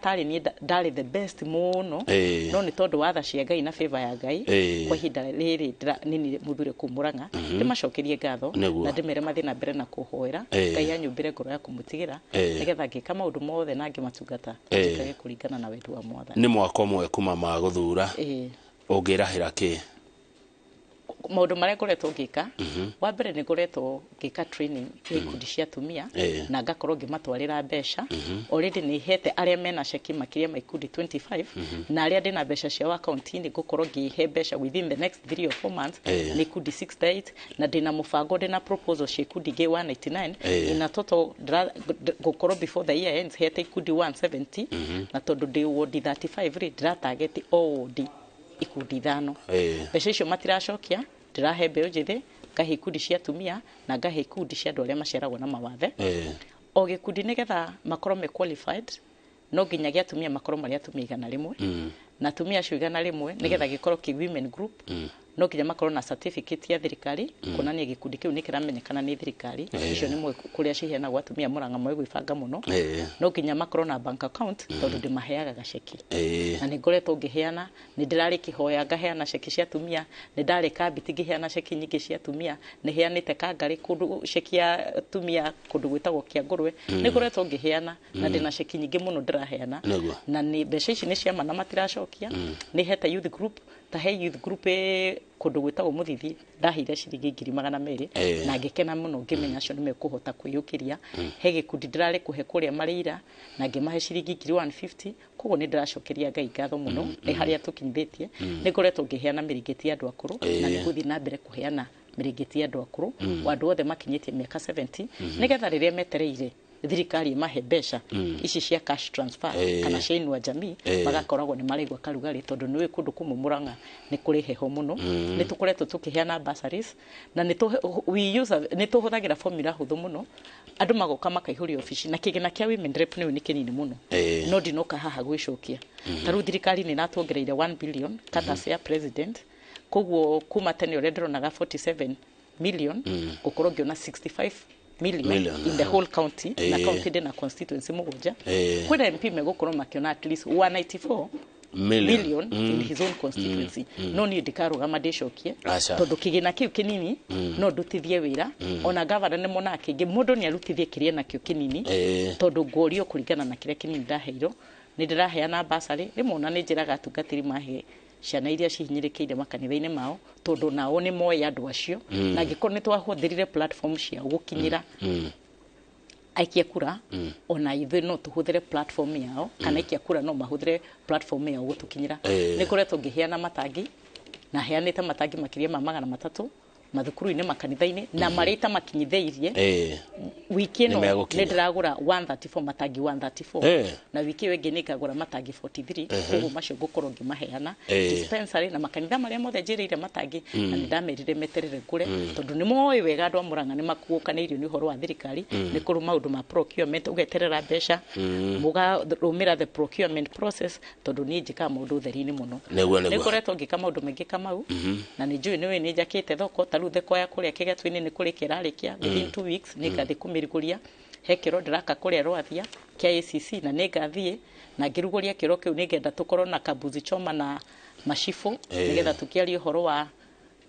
Tarĩ niĩ ndarĩ the best mũno, no nĩ tondũ wa tha cia Ngai na favor ya Ngai, kwa ihinda rĩrĩ nini mũthure kũu Mũrang'a, ndĩmacokerie ngatho na ndĩmere mathiĩ na mbere na kũhoera Ngai anyũmbĩre ngoro ya kũmũtigĩra, nĩgetha ngĩka maũndũ mothe na ngĩmatungata, njĩkage kũringana na wendi wa Mwathani. Nĩ mwaka ũmwe kuma magũthura, ũngĩrahĩra kĩ? Maũndũ marĩa ngoretwo ngĩka, wa mbere nĩ ngoretwo ngĩka training ya ikundi cia atumia na ngakorwo ngĩmatwarĩra mbeca. Already nĩ hete arĩa mena ceki makĩria ma ikundi 25, na arĩa ndĩna mbeca ciao akaunti-inĩ ngũkorwo ngĩhe mbeca within the next 3 or 4 months, nĩ ikundi 68, na ndĩna mũbango, ndĩna proposal cia ikundi ingĩ 199. In a total ngũkorwo before the year ends hete ikundi 170, na tondũ ndĩ ward 35 rĩ, ndĩratageti o ward ikundi ithano. Mbeca icio matiracokia, ndĩrahe mbeũ njĩthĩ, ngahe ikundi cia atumia na ngahe ikundi cia andũ arĩa maciaragwo na mawathe. O gĩkundi nĩgetha makorwo me qualified, no nginya gĩa atumia makorwo marĩ atumia 100, na atumia acio 100, nĩgetha gĩkorwo kĩ women group, no nginya makorwo na certificate ya thirikari kuonania gĩkundi kĩu nĩ kĩramenyekana nĩ thirikari. Icio nĩ mwe kũrĩa ciheanagwo atumia Mũrang'a moe gwĩbanga mũno. No nginya makorwo na bank account, tondũ ndĩmaheaga gaceki, na nĩ ngoretwo ngĩheana. Nĩ ndĩrarĩ kĩhoya ngaheana ceki cia atumia, nĩ ndarĩ kambiti ngĩheana ceki nyingĩ cia atumia, nĩ heanĩte Kangarĩ kũndũ ceki ya atumia kũndũ gwĩtagwo Kĩangũrwe. Nĩ ngoretwo ngĩheana na ndĩna ceki nyingĩ mũno ndĩraheana. Na nĩ mbeca ici nĩ ciama na matiracokia. Nĩ hete youth group, ta he youth group ĩ kũndũ gwĩtagwo Mũthithi ndaheire ciringi 200,000, na ngĩkena mũno ngĩmenya acio nĩ mekũhota kwĩyũkĩria. He gĩkundi ndĩrarĩ kũhe kũrĩa Marĩira na ngĩmahe ciringi ngiri 150. Koguo nĩ ndĩracokeria Ngai ngatho mũno nĩ harĩa tũkinyithĩtie. Nĩ ngoretwo ngĩheana mĩrĩngĩti ya andũ akũrũ, na nĩ ngũthiĩ na mbere kũheana mĩrĩngĩti ya andũ akũrũ, o andũ othe makinyĩtie mĩaka 70, nĩgetha rĩrĩa metereire thirikari ĩmahe mbeca ici cia cash transfer kana cia Inua Jamii, magakoragwo nĩ maraigua karugarĩ, tondũ nĩ ũĩ kũndũ kũmwe Mũrang'a nĩ kũrĩ heho mũno. Nĩ tũkoretwo tũkĩheana bursaries na nĩ we use nĩ tũhũthagĩra formula hũthũ mũno. Andũ magoka makaihũria obici, na kĩgĩna kĩa women rep nĩ nĩ kĩnini mũno, no ndinoka haha gwĩcokia. Ta rĩu thirikari nĩ ĩratuongereire 1 billion courtesy ya president, koguo kuma tene ũrĩa ndĩronaga 47 million, ngũkorwo ngĩona 65 million, Million, in the whole county, na county ndĩna constituency mũgwanja. Kwĩna MP megũkorwo makĩona at least 194 million, million in his own constituency, no niĩ ndikarũgama ndĩcokie, Aca. tondũ kĩgĩna kĩu kĩnini no ndutithie wĩra. Ona gavana nĩ monaga kĩngĩ mũndũ nĩ arutithie kĩrĩa nakĩo kĩnini, tondũ ngorio kũringana na kĩrĩa kĩnini ndaheirwo. Nĩ ndĩraheana basarĩ rĩmwe, ona nĩ njĩraga atungatĩri mahe ciana iria cihinyĩrĩkĩire makanitha-inĩ mao, tondũ nao nĩ moĩ andũ acio, na angĩkorwo nĩ twahũthĩrire platform ciao gũkinyĩra aikia kura, ona ithuĩ no tũhũthĩre platform yao, kana aikia kura no mahũthĩre platform yao gũtũkinyĩra. Nĩ ngoretwo ngĩheana matangi, na heanĩte matangi makĩria ma 300 mathukuru-inĩ, makanitha-inĩ, na marĩa itamakinyithĩirie, wiki ĩno Nĩmegũkinya. nĩ ndĩragũra 134 matangi 134, na wiki ĩyo ĩngĩ nĩ ngagũra matangi 43. Koguo macio ngũkorwo ngĩmaheana dispensary na makanitha marĩa mothe njĩrĩire matangi, na nĩ ndamerire meterere ngũre, tondũ nĩ moĩ wega andũ a Mũrang'a nĩ makuũkanĩirio nĩ ũhoro wa thirikari. Nĩ kũrĩ maũndũ ma procurement, ũgeterera mbeca, mũgarũmĩra the procurement process, tondũ niĩ njĩkaga maũndũ ũtheri-inĩ mũno. Nĩguo. Nĩ ngoretwo ngĩka maũndũ maingĩ Kamau, na nĩ njũĩ nĩũĩ nĩ njakĩte thoko. Ta rĩu thoko ya kũrĩa Kĩgetũ-inĩ nĩ kũrĩkia ĩrarĩkia, within 2 weeks nĩ ngathiĩ kũmĩrugũria. He kĩro ndĩraka kũrĩa Rwathia kĩa ACC, na nĩ ngathiĩ na ngĩrugũria kĩro kĩu nĩ ngenda tũkorwo na kambuzi choma na macibũ, nĩgetha tũkĩarie ũhoro wa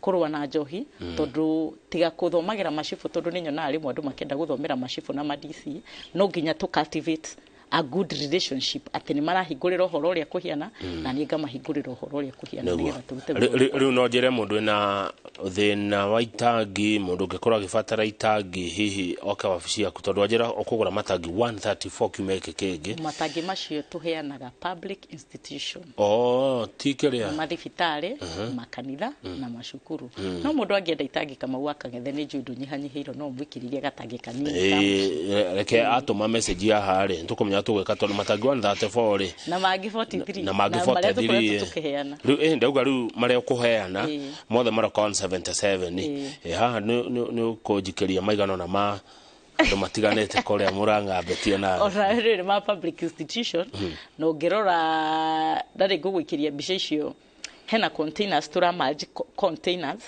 kũrũa na njohi, tondũ tiga kũthomagĩra macibũ, tondũ nĩ nyonaga rĩmwe andũ makĩenda gũthomera macibũ na ma DC, no nginya tũ cultivate a good relationship atĩ nĩ marahingũrĩra ũhoro ũrĩa kũhiana, na niĩ ngamahingũrĩra ũhoro ũrĩa kũhiana, nĩgetha tũrute wĩra. Rĩu no njĩre mũndũ wĩna thĩna wa itangi, mũndũ ũngĩkorwo agĩbatara itangi, hihi oke wabici yaku, tondũ wanjĩra ũkũgũra matangi 134 kiumia gĩkĩ kĩngĩ. Matangi macio tũheanaga public institution. O ti kĩrĩa? Mathibitarĩ, makanitha na macukuru. No mũndũ angĩenda itangi, Kamau wa Kang'ethe, nĩ njũĩ ndũnyihanyihĩirwo, no ũmwĩkĩrĩrie gatangi kanini ka Reke atũma message haha rĩ, tũkũmenya tũgwĩka, tondũ matangi 134 rĩ, na mangĩ 43, na mangĩ marĩa 43. Tũkoretwo tũkĩheana. Rĩu ndauga rĩu marĩa ũkũheana mothe maroka 177. Haha nĩ ũkũnjikĩria maigana ũna ma andũ matiganĩte kũrĩa Mũrang'a mbetie nawe. Ona rĩrĩ ma public institution, na ũngĩrora ndarĩ ngũgũikĩria mbica icio, hena containers tũramerge, containers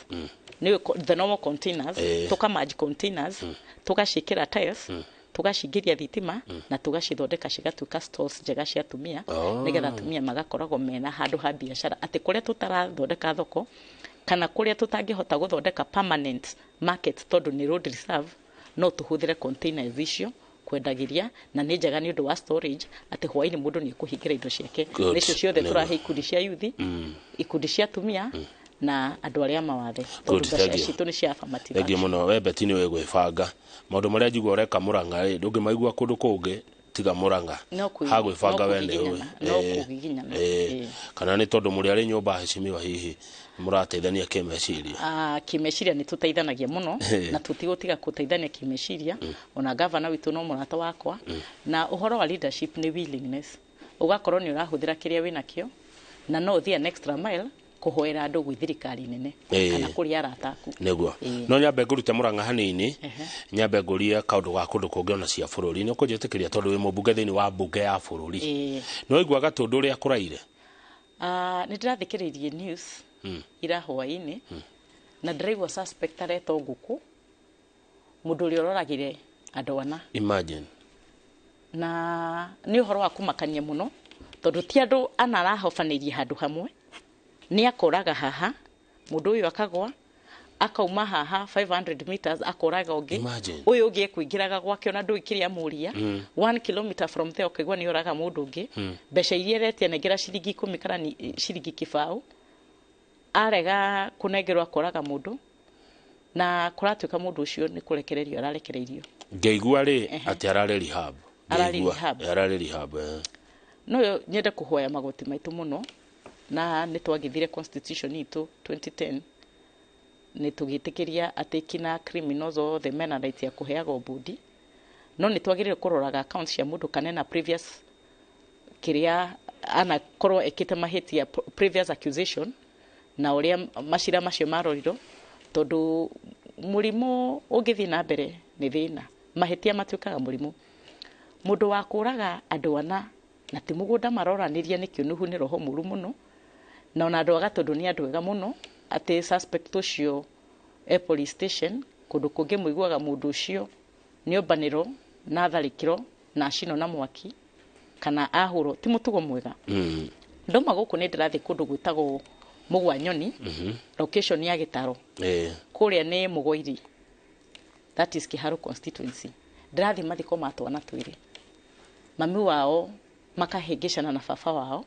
nĩ the normal containers, tũkamerge containers, tũgaciĩkĩra tiles. Tũgacingĩria thitima na tũgacithondeka cigatuĩka stalls njega cia atumia, nĩgetha atumia magakoragwo mena handũ ha biacara, atĩ kũrĩa tũtarathondeka thoko kana kũrĩa tũtangĩhota gũthondeka permanent market tondũ nĩ road reserve, no tũhũthĩre containers icio kwendagĩria, na nĩ njega nĩ ũndũ wa storage, atĩ hwaĩ-inĩ mũndũ nĩ ekũhingĩra indo ciake. Good. Nĩcio ciothe Nĩguo. tũrahe ikundi cia yuthi, ikundi cia atumia na andũ arĩa mawathe, Good, tondũ mbeca thank you. citũ nĩ cia affirmative Thengiũ action. mũno. We Beti nĩ gwĩbanga. Maũndũ marĩa njigua ũreka Mũrang'a rĩ, ndũngĩmaigua kũndũ kũngĩ tiga Mũrang'a. No Ha gwĩbanga no we nĩ ũĩ. kũgiginyana, no kũgiginyana, ĩĩ. Kana nĩ tondũ mũrĩ arĩ nyũmba heshimiwa, hihi mũrateithania kĩmeciria? Ah, kĩmeciria nĩ tũteithanagia mũno na tũtigũtiga gũteithania kĩmeciria. Ona gavana witũ no mũrata wakwa. Na ũhoro wa leadership nĩ willingness, ũgakorwo nĩ ũrahũthĩra kĩrĩa wĩnakĩo na no ũthiĩ an extra mile kũhoera andũ gwĩ thirikari nene kana kũrĩ arata aku. Nĩguo. Ĩĩ. No nyambe ngũrute Mũrang'a hanini, Ehe. nyambe ngũrie kaũndũ ga kũndũ kũngĩ ona cia bũrũri. Nĩ ũkũnjĩtĩkĩria tondũ wĩ mũmbunge thĩinĩ wa mbunge ya bũrũri? Ĩĩ. Nĩ waigua Gatũndũ ũrĩa kũraire? Ah, nĩ ndĩrathikĩrĩirie news ira hwaĩ-inĩ na ndĩraigua suspect aretwo ngũkũ, mũndũ ũrĩa ũroragire andũ ana. Imagine. Na nĩ ũhoro wa kũmakania mũno, tondũ ti andũ ana arahobanĩirie handũ hamwe. Nĩ akoraga haha mũndũ ũyũ, akagwa, akauma haha 500 meters akoraga ũngĩ. Imagine. Ũyũ ũngĩ ekũingĩraga gwake ona ndũĩ kĩrĩa amũria. 1 kilometer from there ũkaigua nĩ oraga mũndũ ũngĩ. Mbeca iria aretia, nengera ciringi 10 kana ciringi 20, arega kũnengerwo akoraga mũndũ, na kũratuĩka mũndũ ũcio nĩ kũrekererio ararekereirio. Ngĩigua rĩ atĩ ararĩ rehab. Ararĩ Ngĩigua, rehab. Ararĩ rehab, eh. No nyende kũhoya magoti maitũ mũno, na nĩ twagithire constitution itũ 2010, nĩ tũgĩtĩkĩria atĩ kina criminals othe mena right ya kũheagwo mbũndi, no nĩ twagĩrĩire kũroraga account cia mũndũ kana ena previous kĩrĩa anakorwo ekĩte mahĩtia, previous accusation, na ũrĩa macira macio marorirwo, tondũ mũrimũ ũngĩthiĩ na mbere nĩ thĩna. Mahĩtia matuĩkaga mũrimũ. Mũndũ wa kũraga andũ ana na ti mũgũnda maroranĩria nĩ kĩũnuhu, nĩ roho mũru mũno. Na ona andũ aga tondũ nĩ andũ ega mũno atĩ suspect ũcio e police station. Kũndũ kũngĩ mũiguaga mũndũ ũcio nĩ ombanĩrwo na tharĩkĩro na acinwo na mwaki kana ahũrwo. Ti mũtugo mwega. Ndauma gũkũ nĩ ndĩrathiĩ kũndũ gwĩtagwo Mũgwanyoni, location ya Gĩtaro. Kũrĩa nĩ Mũgoiri, that is Kiharu constituency. Ndĩrathiĩ mathiko ma twana twĩrĩ, mami wao makahĩngĩcana na baba wao,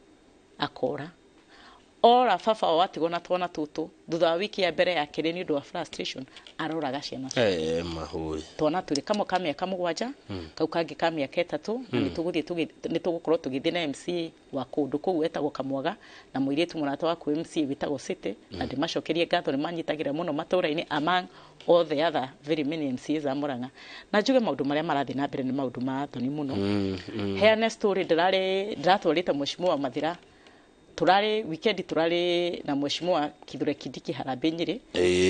akora ora baba wao atigwo na twana tũtũ. Thutha wa wiki ya mbere ya kerĩ, nĩ ũndũ wa frustration, aroraga ciana. Mahũĩ. Twana twĩrĩ, kamwe ka mĩaka 7, kau kangĩ ka mĩaka 3. Na nĩ tũgũthiĩ nĩ tũgũkorwo tũgĩthiĩ na MC wa kũndũ kũu etagwo Kamwaga na mũirĩtu mũrata waku MC wĩtagwo City, na ndĩmacokerie ngatho, nĩ manyitagĩra mũno matũũra-inĩ, among all the other very many MCAs a Murang'a. Na njuge maũndũ marĩa marathiĩ na mbere nĩ maũndũ ma thoni mũno. Heane story. Ndĩrarĩ ndĩratwarĩte mheshimiwa Mathira, turarĩ weekend, turarĩ na mheshimiwa Kithure Kindiki harambĩ Nyĩrĩ.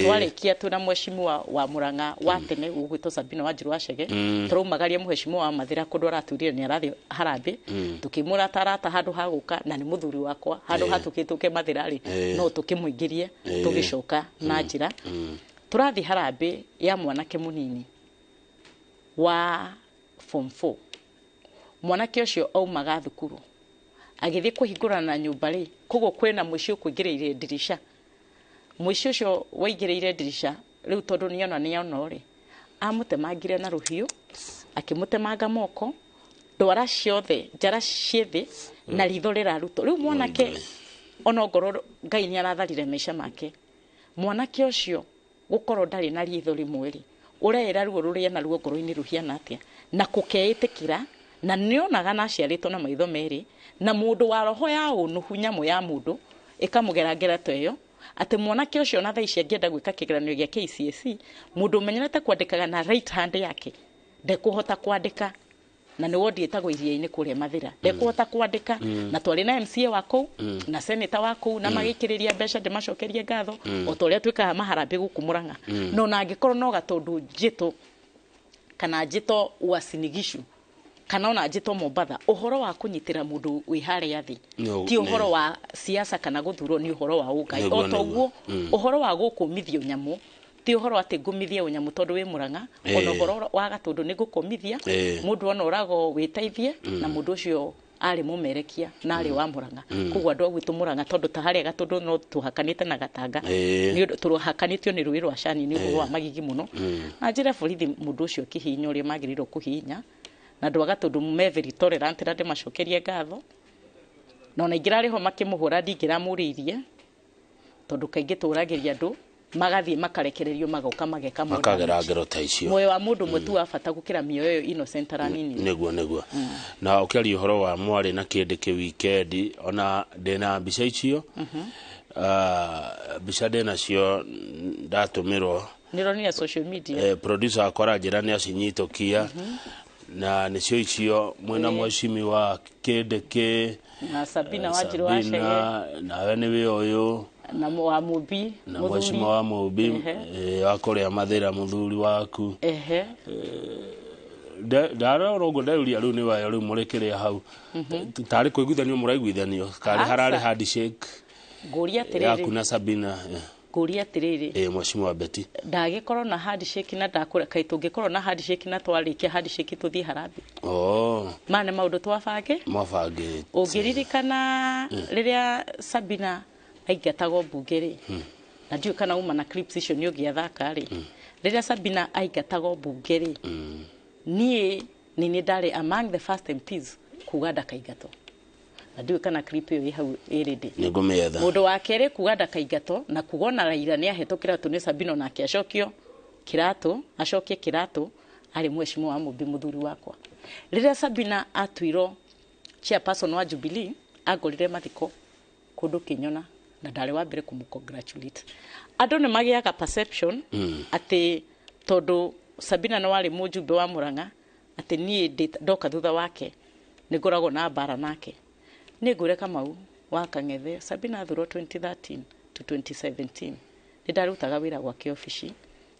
Twarĩkia twĩna mheshimiwa wa Murang'a wa tene ũgwĩtwo Sabina Wanjiru wa Chege, tũraumagaria mheshimiwa wa Mathira kũndũ aratwĩrire nĩ arathiĩ harambĩ. Tũkĩmwĩra tarata handũ ha gũka na nĩ mũthuri wakwa, handũ ha tũkĩtũke Mathira rĩ, no tũkĩmũingĩrie. Tũgĩcoka na njĩra tũrathiĩ harambĩ ya mwanake mũnini wa form 4. Mwanake ũcio aumaga thukuru agĩthiĩ kũhingũrana na nyũmba rĩ, koguo kwĩna mũici ũkũingĩrĩire ndirica. Mũici ũcio waingĩrĩire ndirica rĩu, tondũ nĩona nĩona rĩ, amũtemangire na rũhiũ, akĩmũtemanga moko, ndwara ciothe, njara ciĩ thĩ na ritho rĩrarutwo. Rĩu mwanake ona ongorwo Ngai nĩ aratharire maica make, mwanake ũcio gũkorwo ndarĩ na ritho rĩmwe rĩ, ũreĩra ruo rũrĩa naruo ngoro-inĩ rũhiana atĩa na kũkeĩtĩkĩra na nĩonaga na aciarĩtwo na maitho merĩ, na mũndũ wa roho ya ũnũhu, nyamũ ya mũndũ ĩkamũgera ngera ta ĩyo, atĩ mwanake ũcio ona thaa ici angĩenda gwĩka kĩgeranio gĩa KCSE, mũndũ ũmenyerete kwandĩkaga na right hand yake ndekũhota kwandĩka, na nĩ wondi ĩtagwo Iria-inĩ kũrĩa Mathira, ndekũhota kwandĩka. Na twarĩ na MCA wa kũu na senator wa kũu na magĩkĩrĩria mbeca, ndĩmacokerie ngatho o ta ũrĩa twĩkaga maharambĩ gũkũ Mũrang'a. No na angĩkorwo no gatũndũ njĩtũ kana njĩto Uasin Gishu kana ona njĩtwo Mombatha, ũhoro wa kũnyitĩra mũndũ wĩ harĩa thĩ ti ũhoro wa siasa kana gũthurwo, nĩ ũhoro wa ũngai. O toguo ũhoro wa gũkũmithio nyamũ Ti ũhoro atĩ ngũmithie ũnyamũ tondũ wĩ Mũrang'a, ona ũhoro wa Gatũndũ nĩ ngũkũmithia. Mũndũ ona ũrago wĩteithie, na mũndũ ũcio arĩ mũmerekia na arĩ wa Mũrang'a. Koguo andũ a gwitũ Mũrang'a, tondũ ta harĩa Gatũndũ no tũhakanĩte na Gatanga, nĩ ũndũ tũhakanĩtio nĩ rũĩ rwa Cani, nĩ ũhoro wa magigi mũno. Na njĩra borithi mũndũ ũcio kĩhihinya ũrĩa magĩrĩirwo kũhihinya, na andũ a Gatũndũ me very tolerant, na ndĩmacokerie ngatho. Na ona ingĩrarĩ ho makĩmũhũra, ndingĩramũrĩirie, tondũ kaingĩ tũragĩria andũ magathiĩ makarekererio, magoka mageka more makagera damage. Ngero ta icio. Muoyo wa mũndũ ũmwe tu wa bata gũkĩra mĩoyo ĩyo innocent araninire. Nĩguo na ũkĩaria ũhoro wa mwarĩ na kĩndĩ kĩ weekend, ona ndĩna mbica icio. Ah, mbica ndĩnacio ndatũmĩrwo. Nĩronire social media. Producer wakwa aranjĩra nĩ acinyitũkia, na nĩcio icio mwĩna mheshimiwa kĩndĩ kĩ na Sabina Wanjirũ wa Chege. Sabina, nawe nĩwe ũyũ na wa Mũmbi. Na mũthuri. Mheshimiwa wa Mũmbi. Wa kũrĩa Mathĩra, mũthuri waku. Ndarora ũguo ndeuria rĩu nĩ wayo rĩu mũrĩkĩrĩa hau tarĩ kũiguithanio mũraiguithanio karĩ Aca. Hararĩ handshake Ngũria yaku atĩrĩrĩ, na Sabina? Ngũria atĩrĩrĩ, Mheshimiwa Betty. Ndagĩkorwo na handshake na ndakũra kaĩ tũngĩkorwo na handshake na twarĩkia handshake tũthiĩ harambee? Oh. Maya nĩ maũndũ twabange. Mwabangĩte. Ũngĩririkana rĩrĩa Sabina aingatagwo mbunge rĩ, na ndiũĩ kana uma na clips icio nĩ ũngĩathaka rĩ, rĩrĩa Sabina aingatagwo mbunge rĩ, niĩ nĩ niĩ ndarĩ among the first MPs kuga ndakaingatwo, na ndiũĩ kana clip ĩyo ĩ hau ĩ ready. Nĩ ngũmĩetha. Mũndũ wa kerĩ kuga ndakaingatwo na kuga ona Raila nĩ ahetwo kĩratũ nĩ Sabina, onake acokio kĩratũ, acokie kĩratũ, arĩ mheshimiwa wa Mũmbi, mũthuri wakwa. Rĩrĩa Sabina atuirwo chairperson wa Jubilee, angorire mathiko kũndũ kĩnyona, na ndarĩ wa mbere kũmũ congratulate. Andũ nĩ magĩaga perception atĩ tondũ Sabina nĩ warĩ mũjumbe wa Mũrang'a, atĩ niĩ ndoka thutha wake nĩ ngoragwo na mbara nake. Nĩ ngũre Kamau wa Kang'ethe, Sabina athurwo 2013 to 2017, nĩ ndarutaga wĩra gwake obici,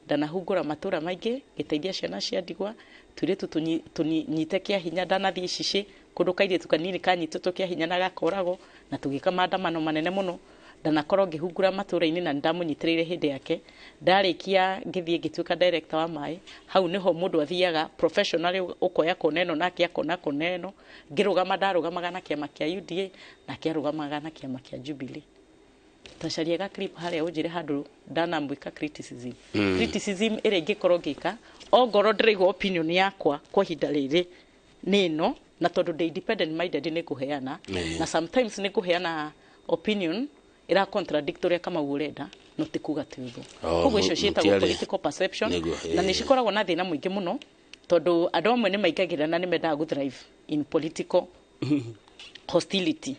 ndanahungũra matũra maingĩ ngĩteithia ciana cia ndigwa, tũirĩtu tũnyite kĩa hinya. Ndanathiĩ Icicĩ kũndũ kairĩtu kanini kanyitĩtwo kĩa hinya na gakoragwo, na tũgĩka maandamano manene mũno. Ndanakorwo ngĩhungura matũra-inĩ na nĩndamũnyitĩrĩire hĩndĩ yake. Ndarĩkia ngĩthiĩ ngĩtuĩka director wa maĩ. Hau nĩho mũndũ athiaga professionally, ũkoya kona ĩno nake akona kona ĩno. Ngĩrũgama ndarũgamaga na kĩama kĩa UDA, nake arũgamaga na kĩama kĩa Jubilee. Tacaria ga clip harĩa ũnjĩre handũ ndanamwĩka criticism. Criticism ĩrĩa ingĩkorwo ngĩka, ongorwo ndĩraigua opinion yakwa kwa ihinda rĩrĩ nĩ ĩno, na tondũ ndĩ independent minded nĩ ngũheana, na sometimes nĩ ngũheana opinion ĩra contradict ũrĩa Kamau ũrenda, no ti kuga ti ũthũ. Oh, Koguo icio ciĩtagwo political perception. Na nĩ cikoragwo na thĩna mũingĩ mũno, tondũ andũ amwe nĩ maingagĩrĩra na nĩ mendaga gũ thrive in political hostility.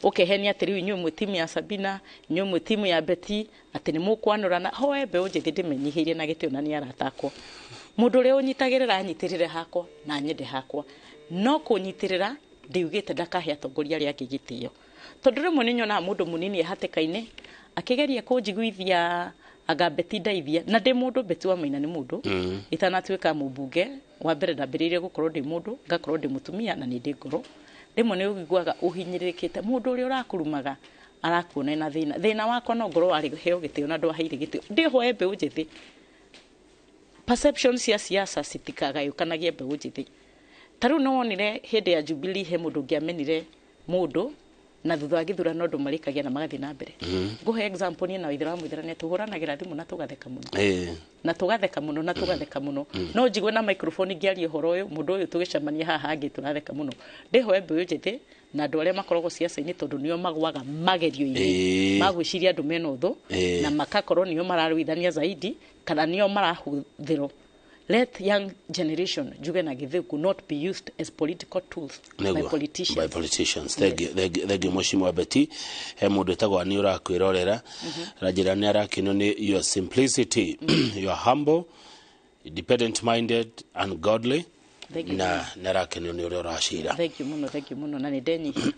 Ũkehenia atĩ rĩu inyuĩ mwĩ timu ya Sabina, inyuĩ mwĩ timu ya Betty, atĩ nĩ mũkwanũrana. Hoe mbeũ njĩthĩ ndĩmenyihĩirie na gĩtĩo, na nĩ arata akwa. Mũndũ ũrĩa ũnyitagĩrĩra anyitĩrĩre hakwa na nyende hakwa, no kũnyitĩrĩra ndiugĩte ndakahe atongoria arĩa angĩ gĩtĩo, tondũ rĩmwe nĩ nyonaga mũndũ mũnini e hatĩka-inĩ akĩgeria kũnjiguithia anga Betty ndeithia, na ndĩ mũndũ. Betty wa Maina nĩ mũndũ itanatuĩka mũmbunge wa mbere ndambĩrĩirie gũkorwo ndĩ mũndũ, ngakorwo ndĩ mũtumia na nĩ ndĩ ngoro. Rĩmwe nĩ ũiguaga ũhinyĩrĩrĩkĩte, mũndũ ũrĩa ũrakũrumaga arakuona na thĩna. Thĩna wakwa no ngorwo warĩ heo gĩtĩo na ndwaheire gĩtĩo. Ndĩhoe mbeũ njĩthĩ, perception cia siasa citikagayũkanagie mbeũ njĩthĩ. Ta rĩu nĩwonire hĩndĩ ya Jubilee he mũndũ ũngĩamenire mũndũ, na thutha wa gĩthurano andũ marĩkagia na magathiĩ na mbere. Ngũhe example, niĩ na Waithera wa Mũithĩrania tũhũranagĩra thimũ na tũgatheka mũno, na tũgatheka mũno, na tũgatheka mũno. No njigue na microphone ngĩaria ũhoro ũyũ, mũndũ ũyũ tũgĩcemania haha hangĩ tũratheka mũno. Ndĩhoe mbeũ njĩthĩ na andũ arĩa makoragwo ciaca-inĩ, tondũ nĩo magwaga magerio-inĩ magwĩciria andũ mena ũthũ, na makakorwo nĩo mararũithania zaidi kana nĩo marahũthĩrwo. Let young generation, njuge na Gĩthũngũ, not be used as political tools by politicians. By politicians. Thank you, thank you, thank you, Mheshimiwa Betty. He mũndũ wĩtagwo nĩ ũrakwĩrorera aranjĩra nĩ arakenio nĩ your simplicity, you are humble, independent minded and godly. Thank you. Na nĩ arakenio nĩ ũrĩa ũracira. Thank you mũno, thank you mũno, na nĩ ndenyihia.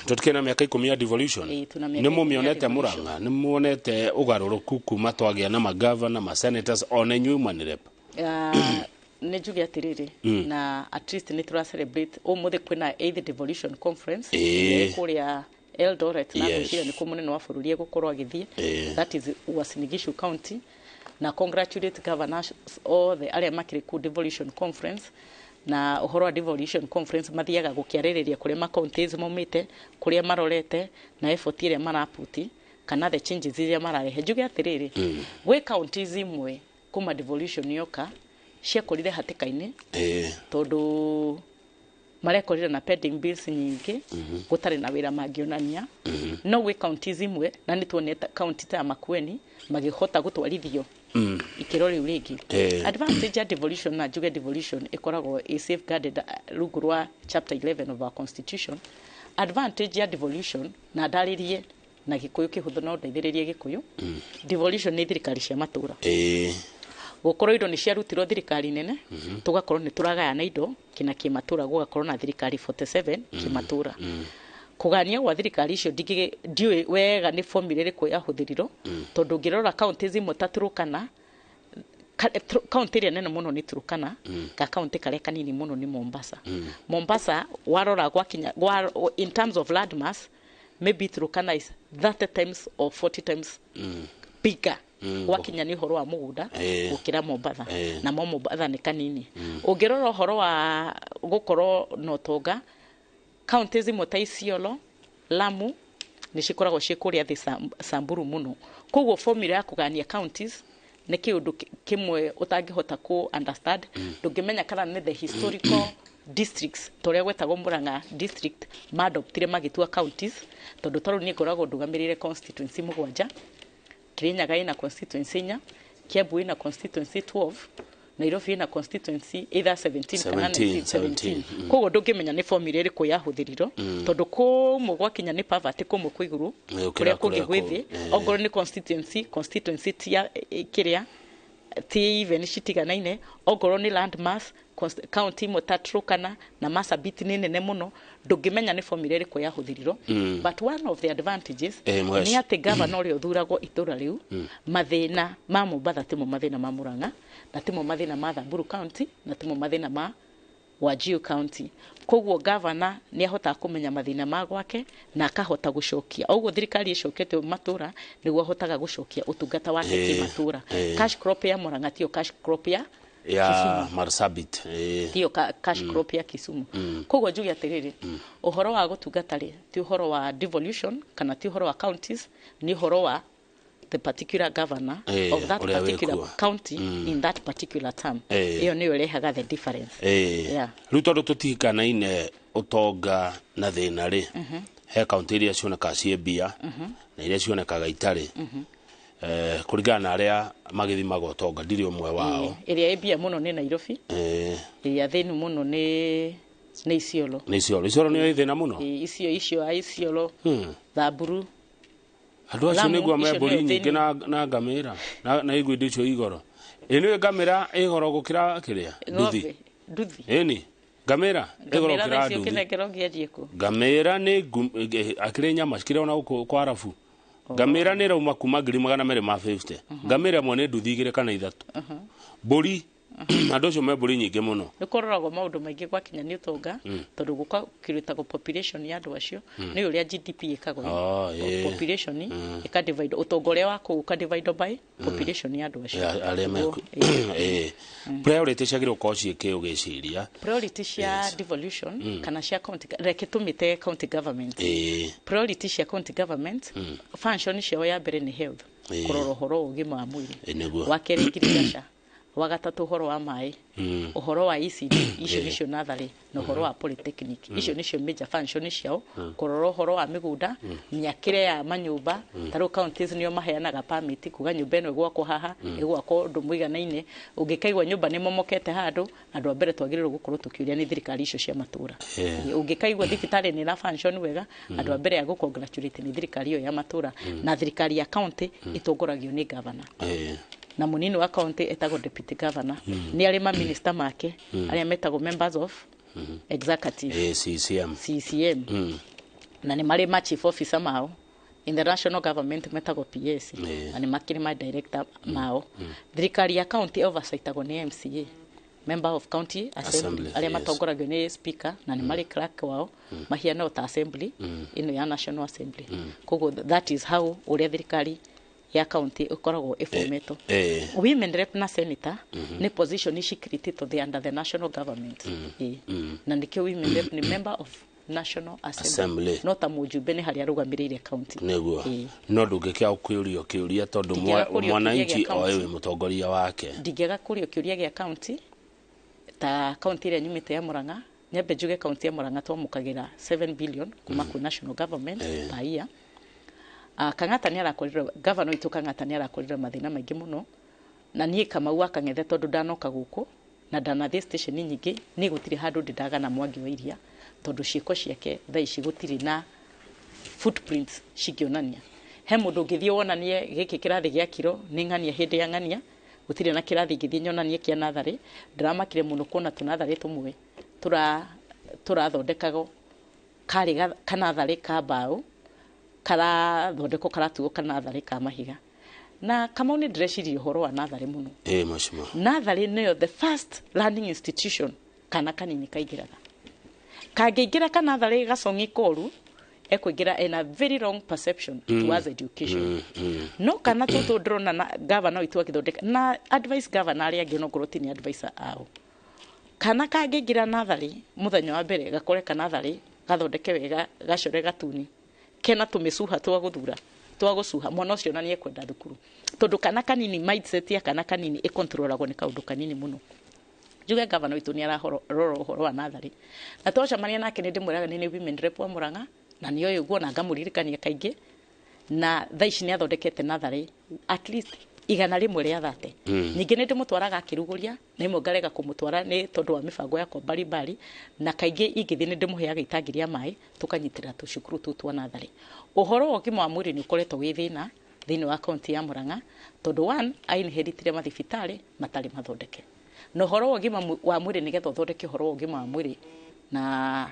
Tũtikĩrĩ na mĩaka 10 ya devolution. Ĩĩ, tũna mĩaka Nĩ 10 ya mũmĩonete devolution. Mũrang'a nĩ muonete ũgarũrũku kuma twagĩa na magavana, ma senators, ona inyuĩ mwanĩrep? Ah, nĩ njuge atĩrĩrĩ, na at least nĩ tũra celebrate ũmũthĩ kwĩna eighth devolution conference ĩrĩa ĩ kũrĩa Eldoret, na ngwĩciria nĩkuo mũnene wa bũrũri egũkorwo agĩthiĩ. That is Uasin Gishu County. Na congratulate governors othe arĩa makĩrĩ kũu devolution conference. Na ũhoro wa devolution conference, mathiaga gũkĩarĩrĩria kũrĩa ma counties maumĩte, kũrĩa marorete na effort ĩrĩa maraputi kana the changes iria mararehe. Njuge atĩrĩrĩ, gwĩ counties imwe kuma devolution yoka ciakorire hatĩka-inĩ, tondũ marekorire na pending bills nyingĩ, gũtarĩ na wĩra mangĩonania. No gwĩ counties imwe, na nĩ tuonete county ta ya Makueni magĩhota gũtwarithio ikĩro rĩu rĩngĩ. Advantage ya devolution, na njuge devolution ĩkoragwo ĩ safeguarded rungu rwa chapter 11 of our constitution. Advantage ya devolution, na ndarĩrie na Gĩkũyũ kĩhũthũ, no ndeithĩrĩrie Gĩkũyũ, devolution nĩ thirikari cia matũra. Gũkorwo indo nĩ ciarutirwo thirikari nene, tũgakorwo nĩ tũragayana indo kĩna kĩmatũra, gũgakorwo na thirikari 47 kĩmatũra. Kũgania gwa thirikari icio, ndiũĩ wega nĩ formula ĩrĩkũ yahũthĩrirwo, tondũ ũngĩrora counties imwe ta Turkana, kaunti ĩrĩa nene mũno nĩ Turkana, ga kaunti karĩa kanini mũno nĩ Mombasa. Mombasa warora gwakinya in terms of land mass, maybe Turkana is 30 times or 40 times bigger gwakinya nĩ ũhoro wa mũgũnda gũkĩra Mombatha. Namo Mombatha nĩ kanini. Ũngĩrora ũhoro wa gũkorwo na ũtonga, counties imwe ta Isiolo, Lamu nĩ cikoragwo ciĩ kũrĩa thĩ Samburu mũno. Koguo formula ya kũgania counties nĩ kĩũndũ kĩmwe ũtangĩhota ku understand. Ndũngĩmenya kana nĩ the historical districts, ta ũrĩa gwetagwo Murang'a district, maadoptire magĩtua counties, tondũ tarĩu niĩ ngoragwo ndũgamĩrĩire constituency mũgwanja. Kirinyaga ĩna constituency inya, Kiambu ĩna constituency 12, Nairobi ĩna constituency either 17 kana 17. 19, 17. Koguo ndũngĩmenya nĩ formula ĩrĩkũ yahũthĩrirwo, tondũ kũmwe gwakinya nĩ poverty kũmwe kwĩ igũrũ, gũkĩra kũrĩa kũngĩ kũrĩa gwĩ thĩ. Ongorwo nĩ constituency ti ya kĩrĩa ti even citiganaine. Ongorwo nĩ land mass, county imwe ta Turkana na Marsabit nĩ nene mũno. Ndũngĩmenya nĩ formula ĩrĩkũ yahũthĩrirwo, but one of the advantages Mhesh. nĩ atĩ gavana ũrĩa ũthuragwo itũra rĩu, mathĩna ma Mombatha timo mathĩna ma Murang'a, na timo mathĩna ma Samburu county, na timo mathĩna ma Wajir county. Koguo gavana nĩ ahotaga kũmenya mathĩna ma gwake na akahota gũcokia o ũguo thirikari ĩcokete matũra, nĩguo ahotaga gũcokia ũtungata wake kĩmatũra. Cash crop ya Murang'a tiyo cash crop ya ya Kisumu. Marsabit. Tiyo cash crop ya Kisumu. Koguo njuge atĩrĩrĩ, ũhoro wa gũtungata rĩ, ti ũhoro wa devolution kana ti ũhoro wa counties, nĩ ũhoro wa the particular governor of that ũrĩa particular wĩkuo. county in that particular term. Ĩyo nĩyo ĩrehaga the difference. Yeah. Rĩu tondũ tũtihikanaine ũtonga na thĩna rĩ, he kaunti iria cionekaga ciĩ mbia na iria cionekaga itarĩ. Kũringana na arĩa magĩthimaga ũtonga, ndirĩ ũmwe wao. Ĩrĩa ĩ mbia mũno nĩ Nairobi. Ĩrĩa thĩnu mũno nĩ Isiolo. Nĩ Isiolo. Isiolo nĩyo ĩ thĩna mũno. Icio a Isiolo, Samburu. Andũ acio Lamu, nĩguo me icio mbũri nĩyo nyingĩ thĩni. na ngamĩra na igua indo icio igoro. Ĩ nĩwe ngamĩra ĩ goro gũkĩra kĩrĩa nduthi? Ng'ombe, nduthi. Ĩni ngamĩra ĩ goro Ngamĩra gũkĩra thaa icio nduthi. ũkĩnengera ũngĩendia kũ? Ngamĩra nĩ akĩrĩ nyama cikĩrĩ ona gũkũ kwa arabu, ngamĩra nĩ ĩrauma kuma 250,000. Ngamĩra ĩmwe nĩ nduthi igĩrĩ kana ithatũ. Mbũri, andũ acio me mbũri nyingĩ mũno. Nĩ kũroragwo maũndũ maingĩ gwakinya nĩ ũtonga, tondũ gũka kĩrĩtagwo population ya andũ acio, nĩ ũrĩa GDP ĩkagwo. Oh, ĩĩ. Population ĩka divide ũtonga ũrĩa wa kũu, ũka divide by population ya andũ acio. Ya, arĩa Nĩguo, meku priority ciagĩrĩirwo gũkorwo ciĩ kĩ ũgĩciria? Priority cia devolution kana cia county, reke tũmĩte county government. Priority cia county government, function ciao ya mbere nĩ health, kũrora ũhoro wa ũgima wa mwĩrĩ. Nĩguo. Wa kerĩ ngirigaca, wa gatatũ ũhoro wa maĩ, ũhoro wa ECD, icio nĩcio natharĩ, na ũhoro wa polytechnic. Icio nĩcio major function ciao. Kũrora ũhoro wa mĩgũnda, mĩakĩre ya manyũmba, ta rĩu counties nĩo maheanaga permit kuga nyũmba ĩno ĩgwakwo haha, ĩgwakwo ũndũ mũiganaine. Ũngĩkaigua nyũmba nĩ momokete handũ, andũ a mbere twagĩrĩirwo gũkorwo tũkĩũria nĩ thirikari icio cia matũra. Ũngĩkaigua thibitarĩ nĩ ĩra function wega, andũ a mbere ya gũ-congratulate nĩ thirikari ĩyo ya matũra. Na thirikari ya county ĩtongoragio nĩ governor, na mũnini wa county etagwo deputy governor. Nĩ arĩ maminista make arĩa metagwo members of executive. CCM. CCM. Na nĩ marĩ ma chief officer mao in the national government metagwo PS. Na nĩ makĩrĩ ma director mao. Thirikari ya county oversightagwo nĩ MCA, member of county assembly, Assembly, arĩa matongoragio nĩ speaker, na nĩ marĩ clerk wao mahiana o ta assembly ĩno ya national assembly. Koguo that is how ũrĩa thirikari ya county ĩkoragwo ĩbometwo. Women rep na senator nĩ position ici created the under the national government. Na nĩkĩo women rep nĩ member of National Assembly. No ta mũjumbe nĩ harĩa arũgamĩrĩire county. Nĩguo. No ndũngĩkĩaga kũũrio kĩũria tondũ mwananchi oĩ wĩ mũtongoria wake. Ndingĩaga kũũrio kĩũria gĩa county ta county ĩrĩa nyumĩte ya Murang'a. Nyambe njuge county ya Murang'a twamũkagĩra 7 billion kuma kwĩ national government per year. Kang'ata nĩ arakorire governor witũ Kang'ata nĩ arakorire mathĩna maingĩ mũno, na niĩ Kamau wa Kang'ethe tondũ ndanoka gũkũ na ndanathiĩ station nyingĩ, niĩ gũtirĩ handũ ndĩndagana Mwangi wa Iria tondũ ciĩko ciake thaa ici gũtirĩ na footprints cingĩonania. He mũndũ ũngĩthiĩ wonanie gĩkĩ kĩrathi gĩa kiro nĩ ng'ania hĩndĩ ya ng'ania, gũtirĩ na kĩrathi ingĩthiĩ nyonanie kĩa natharĩ. Ndĩramakire mũno kuona tũnatharĩ tũmwe tũrathondekagwo karĩ kanatharĩ ka mbaũ karathondekwo karatuo kanatharĩ ka mahiga. Na Kamau nĩ ndĩreciria ũhoro wa natharĩ mũno. Mheshimiwa. Natharĩ nĩyo the first learning institution kana kanini kaingĩraga. Kangĩingĩra kanatharĩ gacong'i koru ekũingĩra ena very wrong perception towards education. No kana tũtũ ndĩrona na governor witũ agĩthondeka na advice governor arĩa angĩ onokorwo ti nĩ advisor ao. Kana kangĩingĩra natharĩ mũthenya wa mbere gakore kanatharĩ gathondeke wega gacore gatuni kena tũmĩcuha twa gũthura twa gũcuha, mwana ũcio na nĩekwenda thukuru tondũ kana kanini mindset ya kana kanini ĩkontrolagwo nĩ kaũndũ kanini mũno. Njuge governor witũ nĩ ararora ũhoro wa natharĩ, na twacemania nake nĩ ndĩmwĩraga nĩ women rep wa Murang'a na nĩ oĩ ũguo na ngamũririkania kaingĩ, na thaa ici nĩ athondekete natharĩ at least 130. Ningĩ nĩ ndĩmũtwaraga akĩrugũria na imwe ngarega kũmũtwara nĩ tondũ wa mĩbango yakwa mbalimbali, na kaingĩ ingĩthiĩ nĩ ndĩmũheaga itangi rĩa maĩ tũkanyitĩrĩra tũcukuru tũu twa natharĩ. Ũhoro wa ũgima wa mwĩrĩ nĩ ũkoretwo wĩ thĩna thĩinĩ wa kaunti ya Murang'a tondũ one ainheritire mathibitarĩ matarĩ mathondeke, na ũhoro wa ũgima wa mwĩrĩ nĩgetha ũthondeke ũhoro wa ũgima wa mwĩrĩ na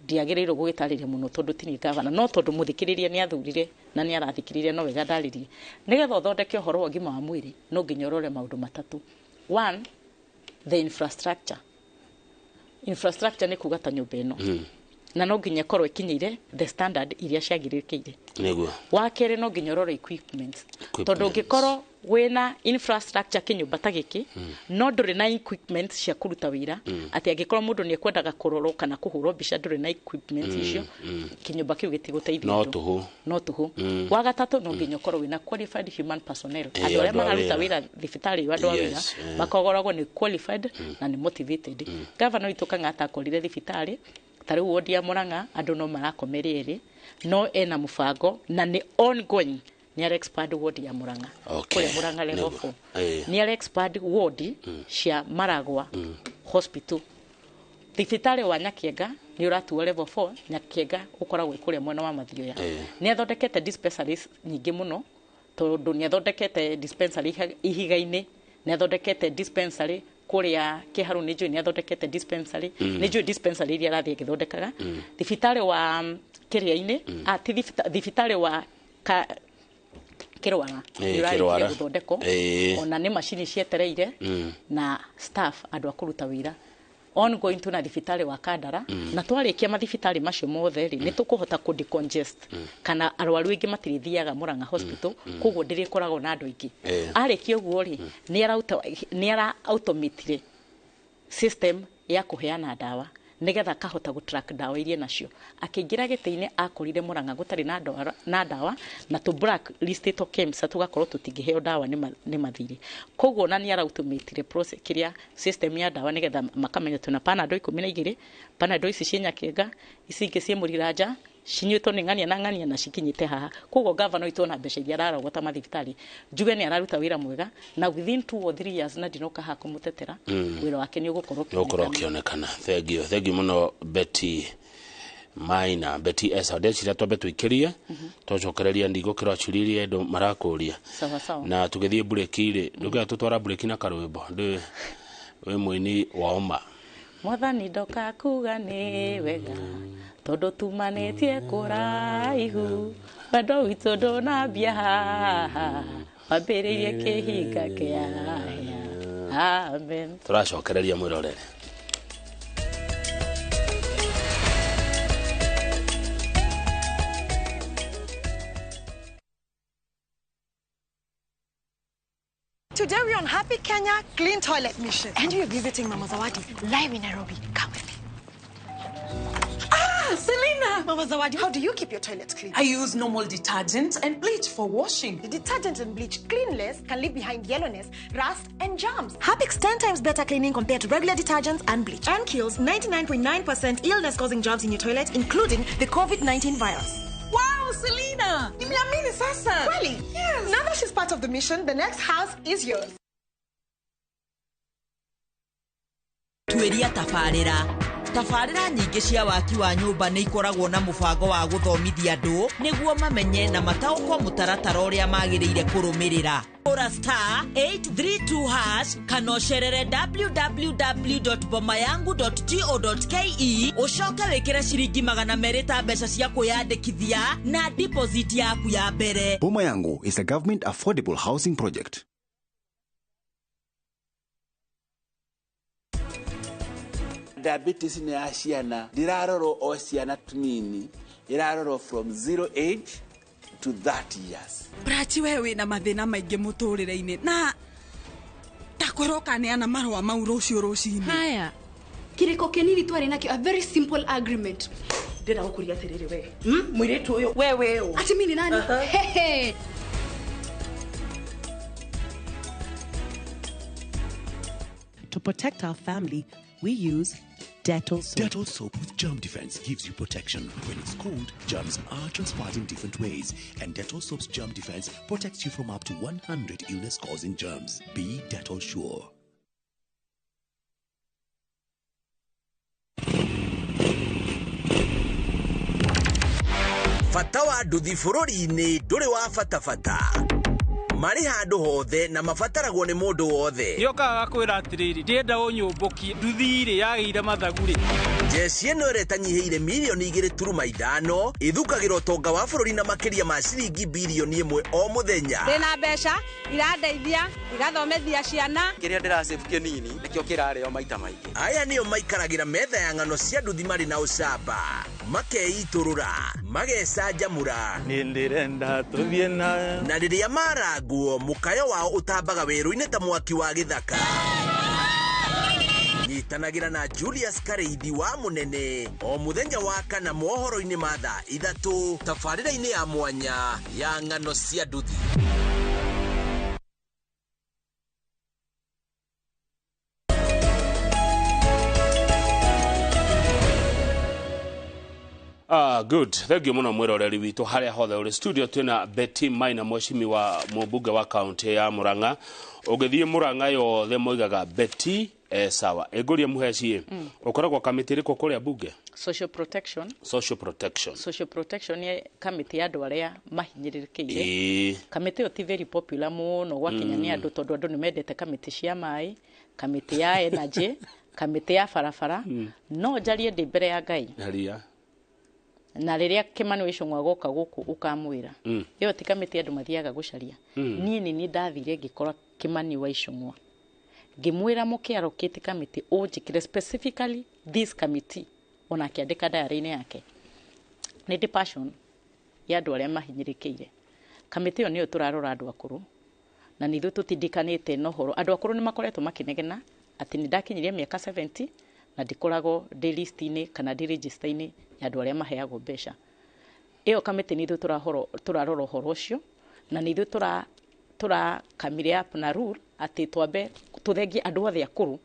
ndiagĩrĩirwo gũgĩtarĩria mũno tondũ ti niĩ gavana, no tondũ mũthikĩrĩria nĩ athurire na nĩ arathikĩrĩria no wega ndarĩrie. Nĩgetha ũthondeke ũhoro wa ũgima wa mwĩrĩ no nginya ũrore maũndũ matatũ. One, the infrastructure. Infrastructure nĩ kuga ta nyũmba ĩno, na no nginya ĩkorwo ĩkinyĩire the standard iria ciagĩrĩire. Nĩguo. Wa kerĩ no nginya ũrore equipment, tondũ ũngĩkorwo wĩna infrastructure kĩnyũmba ta gĩkĩ no ndũrĩ na equipment cia kũruta wĩra, atĩ angĩkorwo mũndũ nĩ ekwendaga kũrorwo kana kũhũrwo mbica ndũrĩ na equipment icio, kĩnyũmba kĩu gĩtigũteithia. No tũhũ. Wa gatatũ no nginya ũkorwo wĩna qualified human personnel, andũ arĩa mararuta wĩra thibitarĩ ĩyo, andũ a wĩra makoragwo nĩ qualified na nĩ motivated. Governor witũ Kang'ata akorire thibitarĩ ta rĩu wodi ya Murang'a andũ no marakomere erĩ, no ena mũbango na nĩ ongoing nĩ ara expand ward ya Murang'a. Kũrĩa Murang'a level 4 nĩ ara expand ward cia Maragwa hospital. Thibitarĩ wa Nyakienga nĩ ũratuo level 4. Nyakienga ũkoragwo kũrĩa mwena wa Mathioya. Nĩ athondekete dispensaries nyingĩ mũno tondũ nĩ athondekete dispensary Ihiga-inĩ, nĩ athondekete dispensary kũrĩa Kĩharũ, nĩ njũĩ nĩ athondekete dispensary, nĩ njũĩ dispensary iria arathiĩ agĩthondekaga. Thibitarĩ wa Kĩrĩa-inĩ, thibitarĩ wa Kĩrwara nĩ ũrarĩkia gũthondekwo, ona nĩ macini cietereire na staff andũ a kũruta wĩra. Ongoing tuna thibitarĩ wa Kandara, na twarĩkia mathibitarĩ macio mothe rĩ, nĩ tũkũhota kũ decongest kana arwaru aingĩ matirĩthiaga Murang'a hospital, koguo ndĩrĩkoragwo na andũ aingĩ. Arĩkia ũguo rĩ, nĩ ara automatire system ya kũheana ndawa nĩgetha akahota gũ track ndawa iria nacio. Akĩingĩra gĩtĩ-inĩ akorire Murang'a gũtarĩ na ndawa na tũ black listĩtwo KEMSA tũgakorwo tũtingĩheo ndawa nĩ mathirĩ. Koguo ona nĩ arautomatire process kĩrĩa system ya ndawa nĩgetha makamenya twĩna Panadol 12, Panadol ici ciĩ Nyakenga, ici ingĩ ciĩ Mũriranja, cinyuĩtwo nĩ ng'ania na ng'ania na cikinyĩte haha. Koguo gavana witũ ona mbeca iria ararogota mathibitarĩ njuge nĩ araruta wĩra mwega, na within 2 or 3 years na ndinoka haha kũmũtetera, wĩra wake nĩ ũgũkorwo ũkĩonekana. Thank you mũno Betty Maina, Betty Esa. Ndeciria twambe tũikĩrie twacokereria ndigũkĩrwo acurie andũ marakũria. Sawa sawa. Na tũgĩthiĩ mburĩki rĩ, ndũngĩaga tũtwara mburĩki na karwĩmbo ndĩ wĩ mũini wa ũma. Mwathani ndoka kuga nĩ wega tondũ tumanĩtie kũraihu, wendo witũ ndũnambia haha, wambĩrĩirie kĩhinga kĩa hĩa. Amen. Tũracokereria mwĩrorere. Today we're on Happy Kenya Clean Toilet Mission. And we're visiting Mama Zawadi live in Nairobi. Come with me. Ah, Selina! Mama Zawadi, how do you keep your toilet clean? I use normal detergent and bleach for washing. The detergent and bleach clean less can leave behind yellowness, rust, and germs. Harpic's 10 times better cleaning compared to regular detergents and bleach. And kills 99.9% illness-causing germs in your toilet, including the COVID-19 virus. Wow, Selina! Nimeamini sasa. Really? Yes. Now that she's part of the mission, the next house is yours. Tuĩria tabarĩra tabarĩra nyingĩ cia waki wa nyũmba nĩ ikoragwo na mũbango wa gũthomithia andũ nĩguo mamenye na mataũkwo mũtaratara ũrĩa magĩrĩire kũrũmĩrĩra. Ora star 832 hash kana ũcerere www.bomayangu.go.ke ũcoke wĩkĩre ciringi 200 ta mbeca cia kwĩyandĩkithia na deposit yaku ya mbere. Boma Yangu is a government affordable housing project. Diabetes nĩ ya ciana, ndĩrarorwo o ciana tunini, ĩrarorwo from 0 age to 30 years. Prachi we wĩna mathĩna maingĩ mũtũrĩre-inĩ na takwĩrwo ũkaneana marũa mau rũciũ rũcinĩ. Haya, kiriko kinini twarĩ nakĩo, a very simple agreement. Ndĩrenda gũkũria atĩrĩrĩ we mũirĩtu ũyũ we we ũ Ati mimi ni nani? Hehe. To protect our family, we use Dettol soap. Dettol soap with germ defense gives you protection. When it's cold, germs are transferred in different ways, and Dettol soap's germ defense protects you from up to 100 illness-causing germs. Be Dettol sure. Bata wa nduthi bũrũri-inĩ ndũrĩ wa bata bata. Marĩ handũ hothe na mabataragwo nĩ mũndũ wothe. Nĩokaga gakwĩra atĩrĩrĩ, ndĩrenda ũnyũmbũkie nduthi rĩ yagĩire mathagu rĩ. Jeshi ĩno ĩrĩa ĩtanyihĩire mirioni 2.5 ĩthukagĩra ũtonga wa bũrũri na makĩria ma ciringi birioni 1 o mũthenya. Ndĩna mbeca irandeithia igathomithia ciana. Kĩrĩa ndĩrasave kĩnini nĩkĩo kĩrarĩo maita maingĩ. Aya nĩo maikaragĩra metha ya ng'ano cia nduthi marĩ na ũcamba, makeitũrũra, magecanjamũra. Niĩ ndĩrenda tũthiĩ na Na rĩrĩa marangwo mũkayo wao ũtambaga werũ-inĩ ta mwaki wa gĩthaka. Nyitanagĩra na Julius Kareithi wa Mũnene o mũthenya wa kana mohoro-inĩ ma thaa 3 tabarĩra-inĩ ya mwanya ya ng'ano cia nduthi. Good. Thank you muno mwiroreri witu haria hothe uri studio twina Betty Maina mweshimiwa mũmbunge wa kaunti ya Murang'a. Ũngĩthiĩ Murang'a yothe moigaga Betty sawa. Ĩngũrie mũheci ũkoragwo kamĩtĩ ĩrĩkũ kũrĩa bunge? Social protection. Social protection. Social protection nĩ kamĩtĩ ya andũ arĩa mahinyĩrĩrĩkĩire. Kamĩtĩ ĩyo ti very popular mũno gwakinya nĩ andũ tondũ andũ nĩ mendete kamĩtĩ cia maĩ, kamĩtĩ ya energy, kamĩtĩ ya barabara. No njarie ndĩ mbere ya Ngai. Haria. Na rĩrĩa Kimani Ichung'wa goka gũkũ ũkamwĩra ĩyo ti kamĩtĩ andũ mathiaga gũcaria. Niĩ nĩ niĩ ndathire ngĩkora Kimani wa Ichung'wa ngĩmwĩra mũkĩarokĩte kamĩtĩ ũnjĩkĩre specifically this committee, ona akĩandĩka diary-inĩ yake. Nĩ ndĩ passion ya andũ arĩa mahinyĩrĩkĩire. Kamĩtĩ ĩyo nĩyo tũrarora andũ akũrũ na nĩ ithuĩ tũtindikanĩte na ũhoro. Andũ akũrũ nĩ makoretwo makĩnegena atĩ nĩ ndakinyirie mĩaka 70 na ndikoragwo ndĩ list-inĩ kana ndĩ register-inĩ ya andũ arĩa maheagwo mbeca. Ĩyo kamĩtĩ nĩ ithuĩ tũrarora ũhoro ũcio na nĩ ithuĩ tũrakamire up na rule atĩ twambe tũthengie andũ othe akũrũ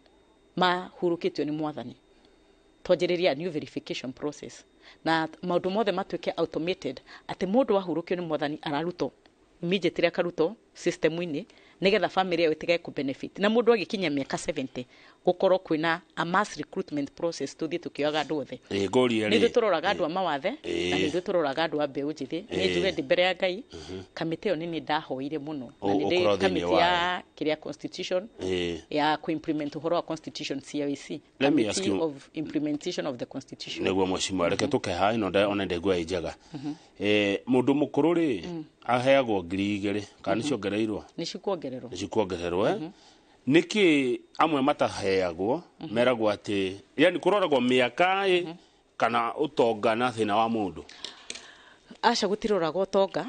mahurũkĩtio nĩ mwathani. Twanjĩrĩria new verification process na maũndũ mothe matuĩke automated atĩ mũndũ ahurũkio nĩ mwathani ararutwo immediately akarutwo system-inĩ nĩgetha family ĩyo ĩtige kũ benefit. Na mũndũ agĩkinya mĩaka 70 gũkorwo kwĩna a mass recruitment process tũthiĩ tũkĩoyaga andũ othe. Ngũrie rĩ, nĩ ithuĩ tũroraga andũ a mawathe na nĩ ithuĩ tũroraga andũ a mbeũ njĩthĩ. Nĩ njuge ndĩ mbere ya Ngai kamĩtĩ ĩyo nĩ niĩ ndahoire mũno na nĩ ndĩ kamĩtĩ ya kĩrĩa constitution ya kũ-implement ũhoro wa constitution CIC, committee of implementation of the constitution. Nĩguo mheshimiwa, reke tũkeha ĩno ona ndegwa ĩ njega. Mũndũ mũkũrũ rĩ aheagwo 2,000 kana nĩciongereirwo? Nĩ cikuongererwo. Nĩ cikuongererwo. Nĩkĩ amwe mataheagwo meragwo atĩ yani kũroragwo mĩaka kana ũtonga na thĩna wa mũndũ? Aca gũtiroragwo ũtonga,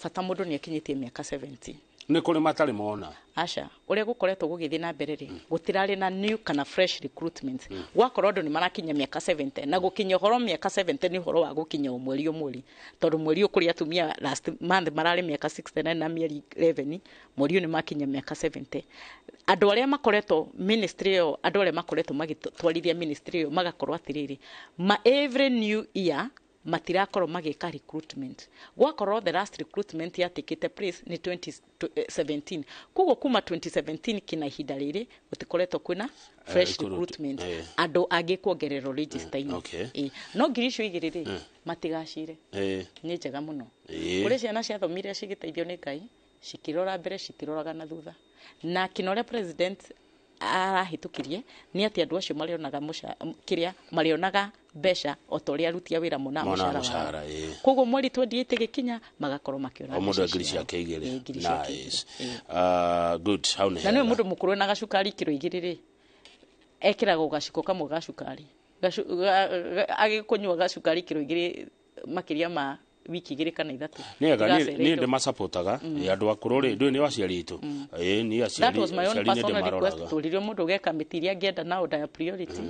bata mũndũ nĩ akinyĩtie mĩaka 70. Nĩ kũrĩ matarĩ mona. Aca, ũrĩa gũkoretwo gũgĩthiĩ na mbere rĩ, gũtirarĩ na new kana fresh recruitment. Gwakorwo andũ nĩ marakinya mĩaka 70, na gũkinya ũhoro mĩaka 70 nĩ ũhoro wa gũkinya o mweri o mweri, tondũ mweri ũyũ kũrĩ atumia last month mararĩ mĩaka 69 na mĩeri 11, mweri ũyũ nĩ makinya mĩaka 70. Andũ arĩa makoretwo ministry ĩyo, andũ arĩa makoretwo magĩtwarithia ministry ĩyo magakorwo atĩrĩrĩ, ma every new year matirakorwo magĩka recruitment. Gwakorwo the last recruitment yatikĩte place nĩ 2017. Koguo kuma 2017 kina ihinda rĩrĩ gũtikoretwo kwĩna fresh recruitment, andũ angĩ kuongererwo register-inĩ. No ngiri icio igĩrĩ rĩ, matigacire, nĩ njega mũno. Kũrĩ ciana ciathomire cigĩteithio nĩ Ngai, cikĩrora mbere, citiroraga na thutha. Na kina ũrĩa president arahĩtũkirie nĩ atĩ andũ acio marĩonaga kĩrĩa marĩonaga mbeca o ta ũrĩa aruti a wĩra monaga Monaga mũcara wao. Mũcara, ĩĩ. Koguo mweri 28 gĩkinya magakorwo makĩona O mũndũ mbeca ngiri ciao. ciake igĩrĩ. Ĩĩ, ngiri ciake igĩrĩ. Nice. Good, hau nĩ Na nĩwe hega. mũndũ mũkũrũ ena gacukari kiro 2 rĩ, ekĩragwo gaciko kamwe ga cukari. Agĩkũnyua gacukari kiro 2 makĩria ma wiki 2 kana 3. Nĩ wega, niĩ Tigacereirwo. ndĩmacapotaga. Andũ akũrũ rĩ, ndũĩ nĩ aciari aitũ. Ĩĩ, niĩ That aciari was my own aciari nĩ personal request. ndĩmaroraga. Tũririo mũndũ ũgeka mĩtĩ iria angĩenda na order ya priority,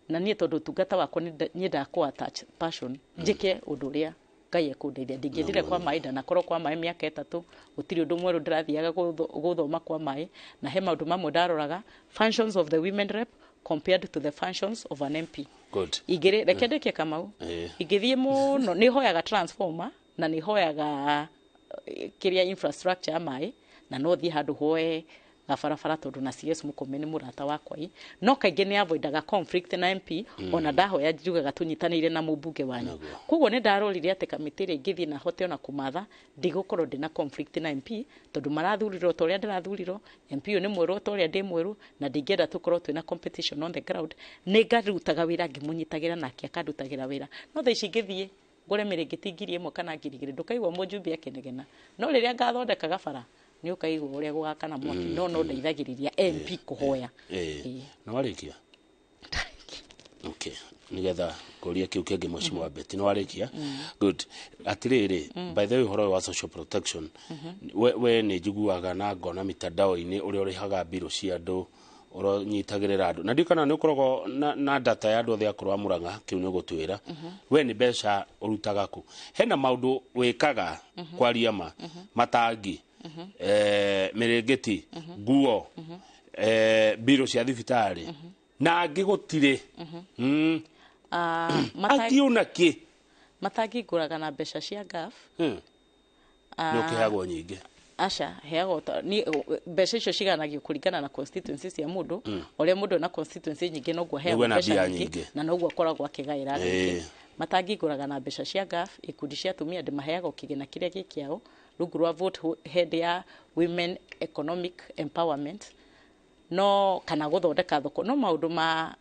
na niĩ tondũ ũtungata wakwa nyendaga kũ attach passion, njĩke ũndũ ũrĩa Ngai ekũndeithia. Ndingĩendire kwa maĩ, ndanakorwo kwa maĩ mĩaka 3, gũtirĩ ũndũ mwerũ ndĩrathiaga gũthoma kwa maĩ. Na he maũndũ mamwe ndaroraga, functions of the women rep compared to the functions of an MP. Good. Igĩrĩ, reke ndĩkie, Kamau. Ingĩthiĩ mũno, nĩ hoyaga transformer na nĩ hoyaga kĩrĩa infrastructure ya maĩ, na no thiĩ handũ hoe gabarabara, tondũ na CS Mũkome nĩ mũrata wakwa ĩ. No kaingĩ nĩ avoidaga conflict na MP. Ona ndahoya njugaga tũnyitanĩire na mũmbunge wanyu. Koguo nĩ ndarorire atĩ kamĩtĩ ĩrĩa ingĩthiĩ na hote ona kũmatha, ndigũkorwo ndĩna conflict na MP, tondũ marathurirwo ta ũrĩa ndĩrathurirwo, MP ũyũ nĩ mwerũ ta ũrĩa ndĩ mwerũ, na ndingĩenda tũkorwo twĩna competition on the ground. Nĩ ngarutaga wĩra ngĩmũnyitagĩra, nake akandutagĩra wĩra. No thaa ici ingĩthiĩ ngũre mĩrĩngĩti 1000 kana 2000, ndũkaigua mũjumbe akĩnegena. No rĩrĩa ngathondeka gabara, nĩ ũkaigua ũrĩa gũgakana mwaki. No ndeithagĩrĩria MP kũhoya. Ĩĩ, nĩ warĩkia? Okay, nigetha ngũrie kĩu kĩngĩ, mheshimiwa Betty, nĩ warĩkia? Good. Atĩrĩrĩ, by the way, ũhoro ũyũ wa social protection, we nĩ njiguaga na ngona mitandao-inĩ ũrĩa ũrĩhaga mbirũ cia andũ, ũronyitagĩrĩra andũ, na ndiũ kana nĩ ũkoragwo na data ya andũ othe akũrũ a Mũrang'a. Kĩu nĩ ũgũtwĩra. We nĩ mbeca ũrutaga kũ? Hena maũndũ wĩkaga, kwaria ma matangi, mĩrĩngĩti, nguo, mbirũ cia thibitarĩ, na angĩ gũtirĩ. Angĩ ona kĩ? Matangi ngũraga na mbeca cia ngaf. Nĩ ũkĩheagwo nyingĩ? Aca, heagwo mbeca icio ciganagio kũringana na constituency cia mũndũ. Ũrĩa mũndũ ena constituency nyingĩ, noguo aheagwo Nĩguo ena mbeca mbia nyingĩ, nyingĩ. na noguo akoragwo akĩgaĩra andũ aingĩ. Matangi ngũraga na mbeca cia ngaf. Ikundi cia atumia ndĩmaheaga o kĩgĩna kĩrĩa gĩ kĩao rungu rwa vote head ya women economic empowerment, no kana gũthondeka thoko. No maũndũ ma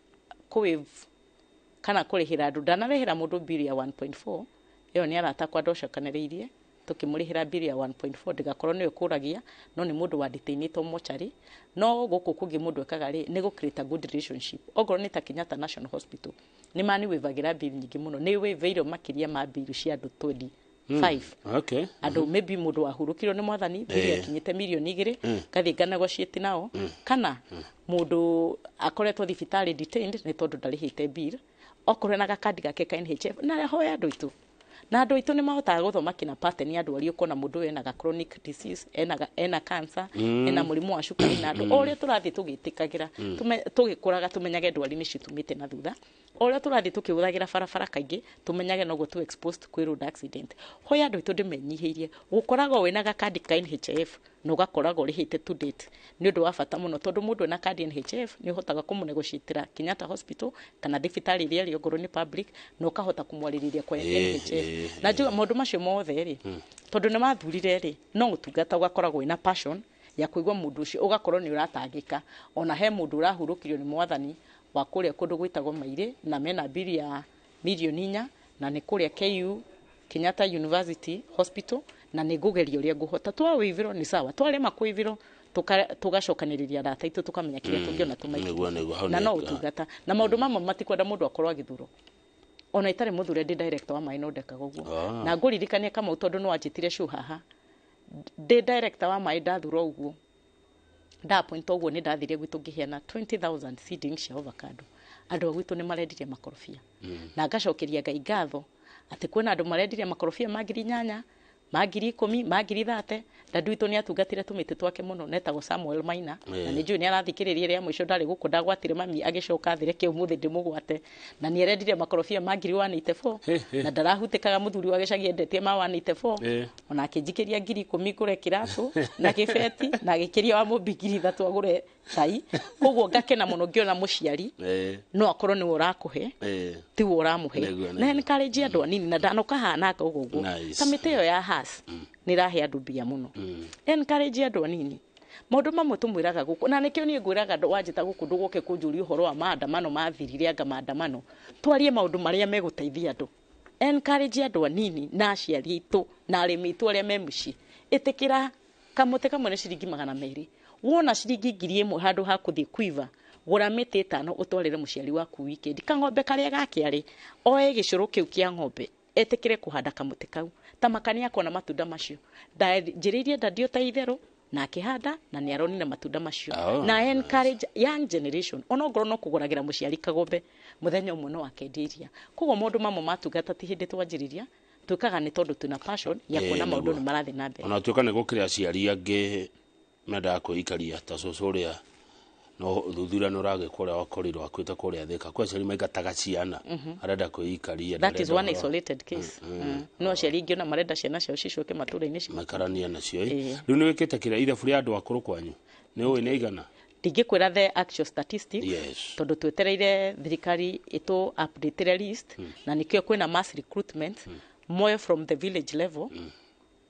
kũwave kana kũrĩhĩra andũ, ndanarĩhĩra mũndũ mbiri ya 1.4. Ĩyo nĩ arata akwa ndocokanĩrĩirie tũkĩmũrĩhĩra mbiri ya 1.4, ndĩgakorwo nĩyo kũragia, no nĩ mũndũ wanditainĩtwo mocarĩ. No gũkũ kũngĩ mũndũ ekaga rĩ, nĩ gũ create a good relationship. Okorwo nĩ ta Kenyatta National Hospital, nĩ mani wĩvagĩra mbiri nyingĩ mũno, nĩ wĩvĩirwo makĩria ma mbiri cia andũ 25. Andũ maybe mũndũ wahurũkirwo nĩ mwathani, mbiri akinyĩte mirioni 2, ngathiĩ nganegotiate nao, kana mũndũ akoretwo thibitarĩ detained nĩ tondũ ndarĩhĩte bill, okorwo ena gakandi gake ka NHF. Na hoya andũ aitũ, na andũ aitũ nĩ mahotaga gũthoma kina pattern ya ndwari, ũkona mũndũ ũyũ ena ga chronic disease, ena cancer, ena mũrimũ wa cukari. Na andũ o ũrĩa tũrathiĩ tũgĩtĩkagĩra, tũgĩkũraga, tũmenyage ndwari nĩ citumĩte na thutha. O ũrĩa tũrathiĩ tũkĩhũthagĩra barabara kaingĩ, tũmenyage noguo tu exposed kwĩ road accident. Hoya andũ aitũ ndĩmenyihĩirie gũkoragwo wĩna gakandi ka NHIF na ũgakoragwo ũrĩhĩte to date nĩ ũndũ wa bata mũno, tondũ mũndũ ena kandi NHIF nĩ ũhotaga kũmũnegotiatĩra Kenyatta Hospital kana thibitarĩ ĩrĩa ĩrĩ, ongorwo nĩ public, na ũkahota kũmwarĩrĩria kwa NHIF. Na njuga maũndũ macio mothe rĩ, tondũ nĩ mathurire rĩ, no ũtungata ũgakoragwo wĩna passion ya kũigua mũndũ ũcio, ũgakorwo nĩ ũratangĩka. Ona he mũndũ ũrahurũkirio nĩ mwathani wa kũrĩa kũndũ gwĩtagwo Mairĩ, na mena mbiri ya mirioni 4, na nĩ kũrĩa KU, Kenyatta University Hospital, na nĩ ngũgeria ũrĩa ngũhota. Twawĩvĩrwo nĩ sawa, twarema kwĩvĩrwo, tũgacokanĩrĩria arata aitũ, tũkamenya kĩrĩa tũngĩona tũmaikĩrie. Nĩguo, hau Na no ũtungata na maũndũ mamwe matikwenda mũndũ akorwo agĩthurwo. Ona itarĩ mũthure, ndĩ director wa maĩ, no ndekaga ũguo. Na ngũririkanie, Kamau, tondũ nĩ wanjĩtire show haha. Ndĩ director wa maĩ ndathura ũguo, ndaappoint ũguo, nĩ ndathire gwitũ ngĩheana 20,000 seedlings cia avocado. Andũ a gwitũ nĩ marendirie makorobia, na ngacokeria Ngai ngatho atĩ kwĩna andũ marendirie makorobia ma 8,000, ma 10,000, ma 30,000. Dadi witũ nĩ atungatire tũmĩtĩ twake mũno, netagwo Samuel Maina, na nĩ njũĩ nĩ arathikĩrĩria. Rĩa mũico ndarĩ gũkũ ndagwatire mami agĩcoka thĩ, reke ũmũthĩ ndĩmũgwate. Na nĩ arendirie makorobia ma 184,000. He, he. Na ndarahutĩkaga, mũthuri wa gĩcagi endetie ma 184. Ona akĩnjikĩria 10,000 ngũre kĩratũ na kĩbeti, na agĩkĩria wa mũmbi 3,000 agũre cai. Koguo ngakena mũno ngĩona mũciari no akorwo nĩwe ũrakũhe, tiwe ũramũhe. Na encourage andũ anini na ndanoka hananga ũguo ũguo. Nice. Ta mĩtĩ ĩyo ya has nĩ ĩrahe andũ mbia mũno. Encourage andũ anini. Maũndũ mamwe tũmwĩraga gũkũ, na nĩkĩo niĩ ngwĩraga andũ, wanjĩta gũkũ ndũgoke kũnjũria ũhoro wa maandamano mathirire, anga maandamano. Twarie maũndũ marĩa megũteithia andũ. Encourage andũ anini na aciari aitũ na arĩmi aitũ arĩa me mũciĩ. Ĩtĩkĩra kamũtĩ kamwe nĩ ciringi 200. Wona ciringi 1,000, handũ ha kũthiĩ kuiva, gũra mĩtĩ 5 ũtwarĩre mũciari waku weekend. Kang'ombe karĩa gake arĩ oe gĩcũrũ kĩu kĩa ng'ombe, etĩkĩre kũhanda kamũtĩ kau, ta makani akona matunda macio. Ndanjĩrĩirie ndadio ta itherũ na akĩhanda na nĩ aronire matunda macio. Oh, na encourage young generation, ona ongorwo no kũgũragĩra mũciari kagombe mũthenya ũmwe, no akendia iria. Koguo maũndũ mamwe matungata ti hĩndĩ twanjĩrĩria, twĩkaga nĩ tondũ twĩna passion ya kuona maũndũ nĩ marathiĩ na mbere. Ona tuĩka nĩ gũkĩrĩ aciari angĩ mendaga kwĩikaria ta cũcũ ũrĩa no thuthurano ũragĩkwo ũrĩa wakorirwo akuĩte kũrĩa Thĩka, kwĩ aciari maingataga ciana, arenda kwĩikaria. That is ndarenda one ũhoro. isolated case. No aciari aingĩ ona marenda ciana ciao cicoke matũra-inĩ maikarania nacio. Ĩ, rĩu nĩ wĩkĩte kĩrĩa ithabu rĩa andũ akũrũ kwanyu, nĩ ũĩ nĩ igana? Ndingĩkwĩra the actual statistics, tondũ twetereire thirikari ĩtũ update list, na nĩkĩo kwĩna mass recruitment moyo from the village level.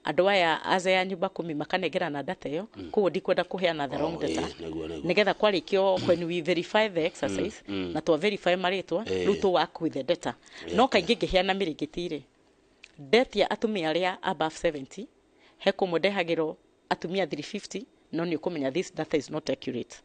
Andũ aya aze ya nyumba kumi makanengerana data ĩyo. Koguo ndikwenda kũheana the wrong Oh, data. Nĩguo. Nigetha kwarĩkio, when we verify the exercise na twa verify marĩtwa, rĩu tũ work with the data. No kaingĩ ngĩheana mĩrĩngĩti rĩ, ndetia atumia arĩa above 70, he kũmwe ndehagĩrwo atumia 350, no nĩ ũkũmenya this data is not accurate,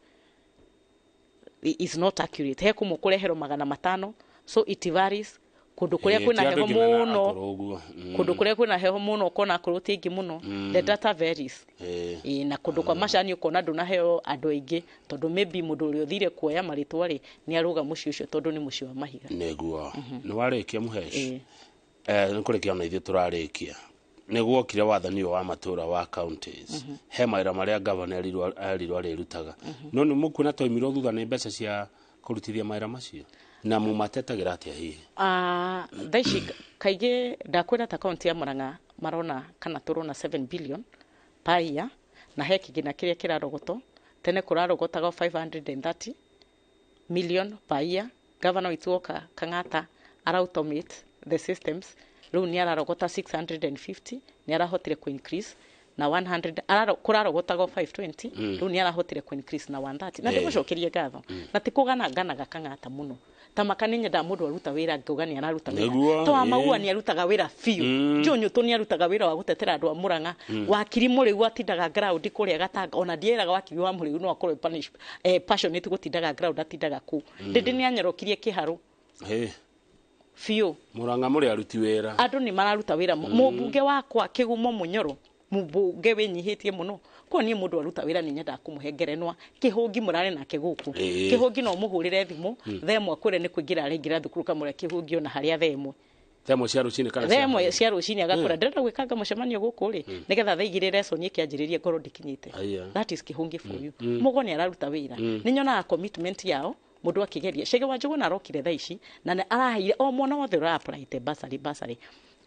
is not accurate. He kũmwe kũreherwo 500, so it varies kũndũ kũrĩa kwĩna Ti andũ heho aingĩ mena mũno. akũrũ ũguo. Kũndũ kũrĩa kwĩna heho mũno ũkona akũrũ ti aingĩ mũno. The data varies. Ĩĩ, na kũndũ kwa macani ũkona ndũnaheo andũ aingĩ, tondũ maybe mũndũ ũrĩa ũthire kuoya marĩtwa rĩ, nĩ arũga mũciĩ ũcio, tondũ nĩ mũciĩ wa mahiga. Nĩguo nĩ warĩkia mũhesh. Ĩĩ. Nĩ kũrĩkia ona ithuĩ tũrarĩkia. Nĩ gwokire wathani ũyũ wa matũra wa counties, he mawĩra marĩa gavana erirwo arĩrutaga, no nĩ mũkuona twaimirwo thutha nĩ mbeca cia kũrutithia mawĩra macio, na mũmatetagĩra atĩa hihi? Ah, thaa ici kaingĩ ndakwĩra ta kaunti ya Murang'a marona kana tũrona 7 billion per year, na he kĩgĩna kĩrĩa kĩrarogotwo. Tene kũrarogotagwo 530 million per year. Gavana witũ oka Kang'ata ara automate the systems, rĩu nĩ ararogota 650, nĩ arahotire ku increase na 100. Kũrarogotagwo 520, rĩu nĩ arahotire ku increase na 130, na ndĩmũcokerie ngatho. Na ti kũgana nganaga Kang'ata mũno, ta maka nĩ nyendaga mũndũ aruta wĩra ngauga nĩ araruta wĩra. Ta wa Maua nĩ arutaga wĩra biũ. Njũnyũtũ nĩ arutaga wĩra wa gũtetera andũ a Murang'a. Wakiri Mũrĩu atindaga ground kũrĩa Gatanga, ona ndieraga wakiri wa Mũrĩu no akorwo passionate gũtindaga ground, atindaga kũu. Ndĩndĩ nĩ anyorokirie kĩharũ biũ. Murang'a mũrĩ aruti wĩra. Andũ nĩ mararuta wĩra. Mũmbunge wakwa Kĩgumo Mũnyoro, mũmbunge wĩnyihĩtie mũno. Koguo niĩ mũndũ aruta wĩra nĩ nyendaga kũmũhe ngerenwa. Kĩhũngi mũrarĩ nake gũkũ. Kĩhũngi no mũhũrĩre thimũ 1:00 akwĩre nĩ kũingĩra araingĩra thukuru, kamũrĩa kĩhũngi ona harĩa 1:00. 1:00 cia rũcinĩ kana 1:00 cia rũcinĩ agakwĩra, ndĩrenda gwĩkanga mũcemanio gũkũ rĩ, nĩgetha 2:00 lesson ĩkĩanjĩrĩrie ngorwo ndĩkinyĩte. Aya. That is Kĩhũngi for you. Mũgo nĩ araruta wĩra. Nĩ nyonaga commitment yao. Mũndũ akĩgeria Chege wa Njũgũna arokire thaa ici na nĩ araheire o mwana wothe ũra-applyte bursary, bursary.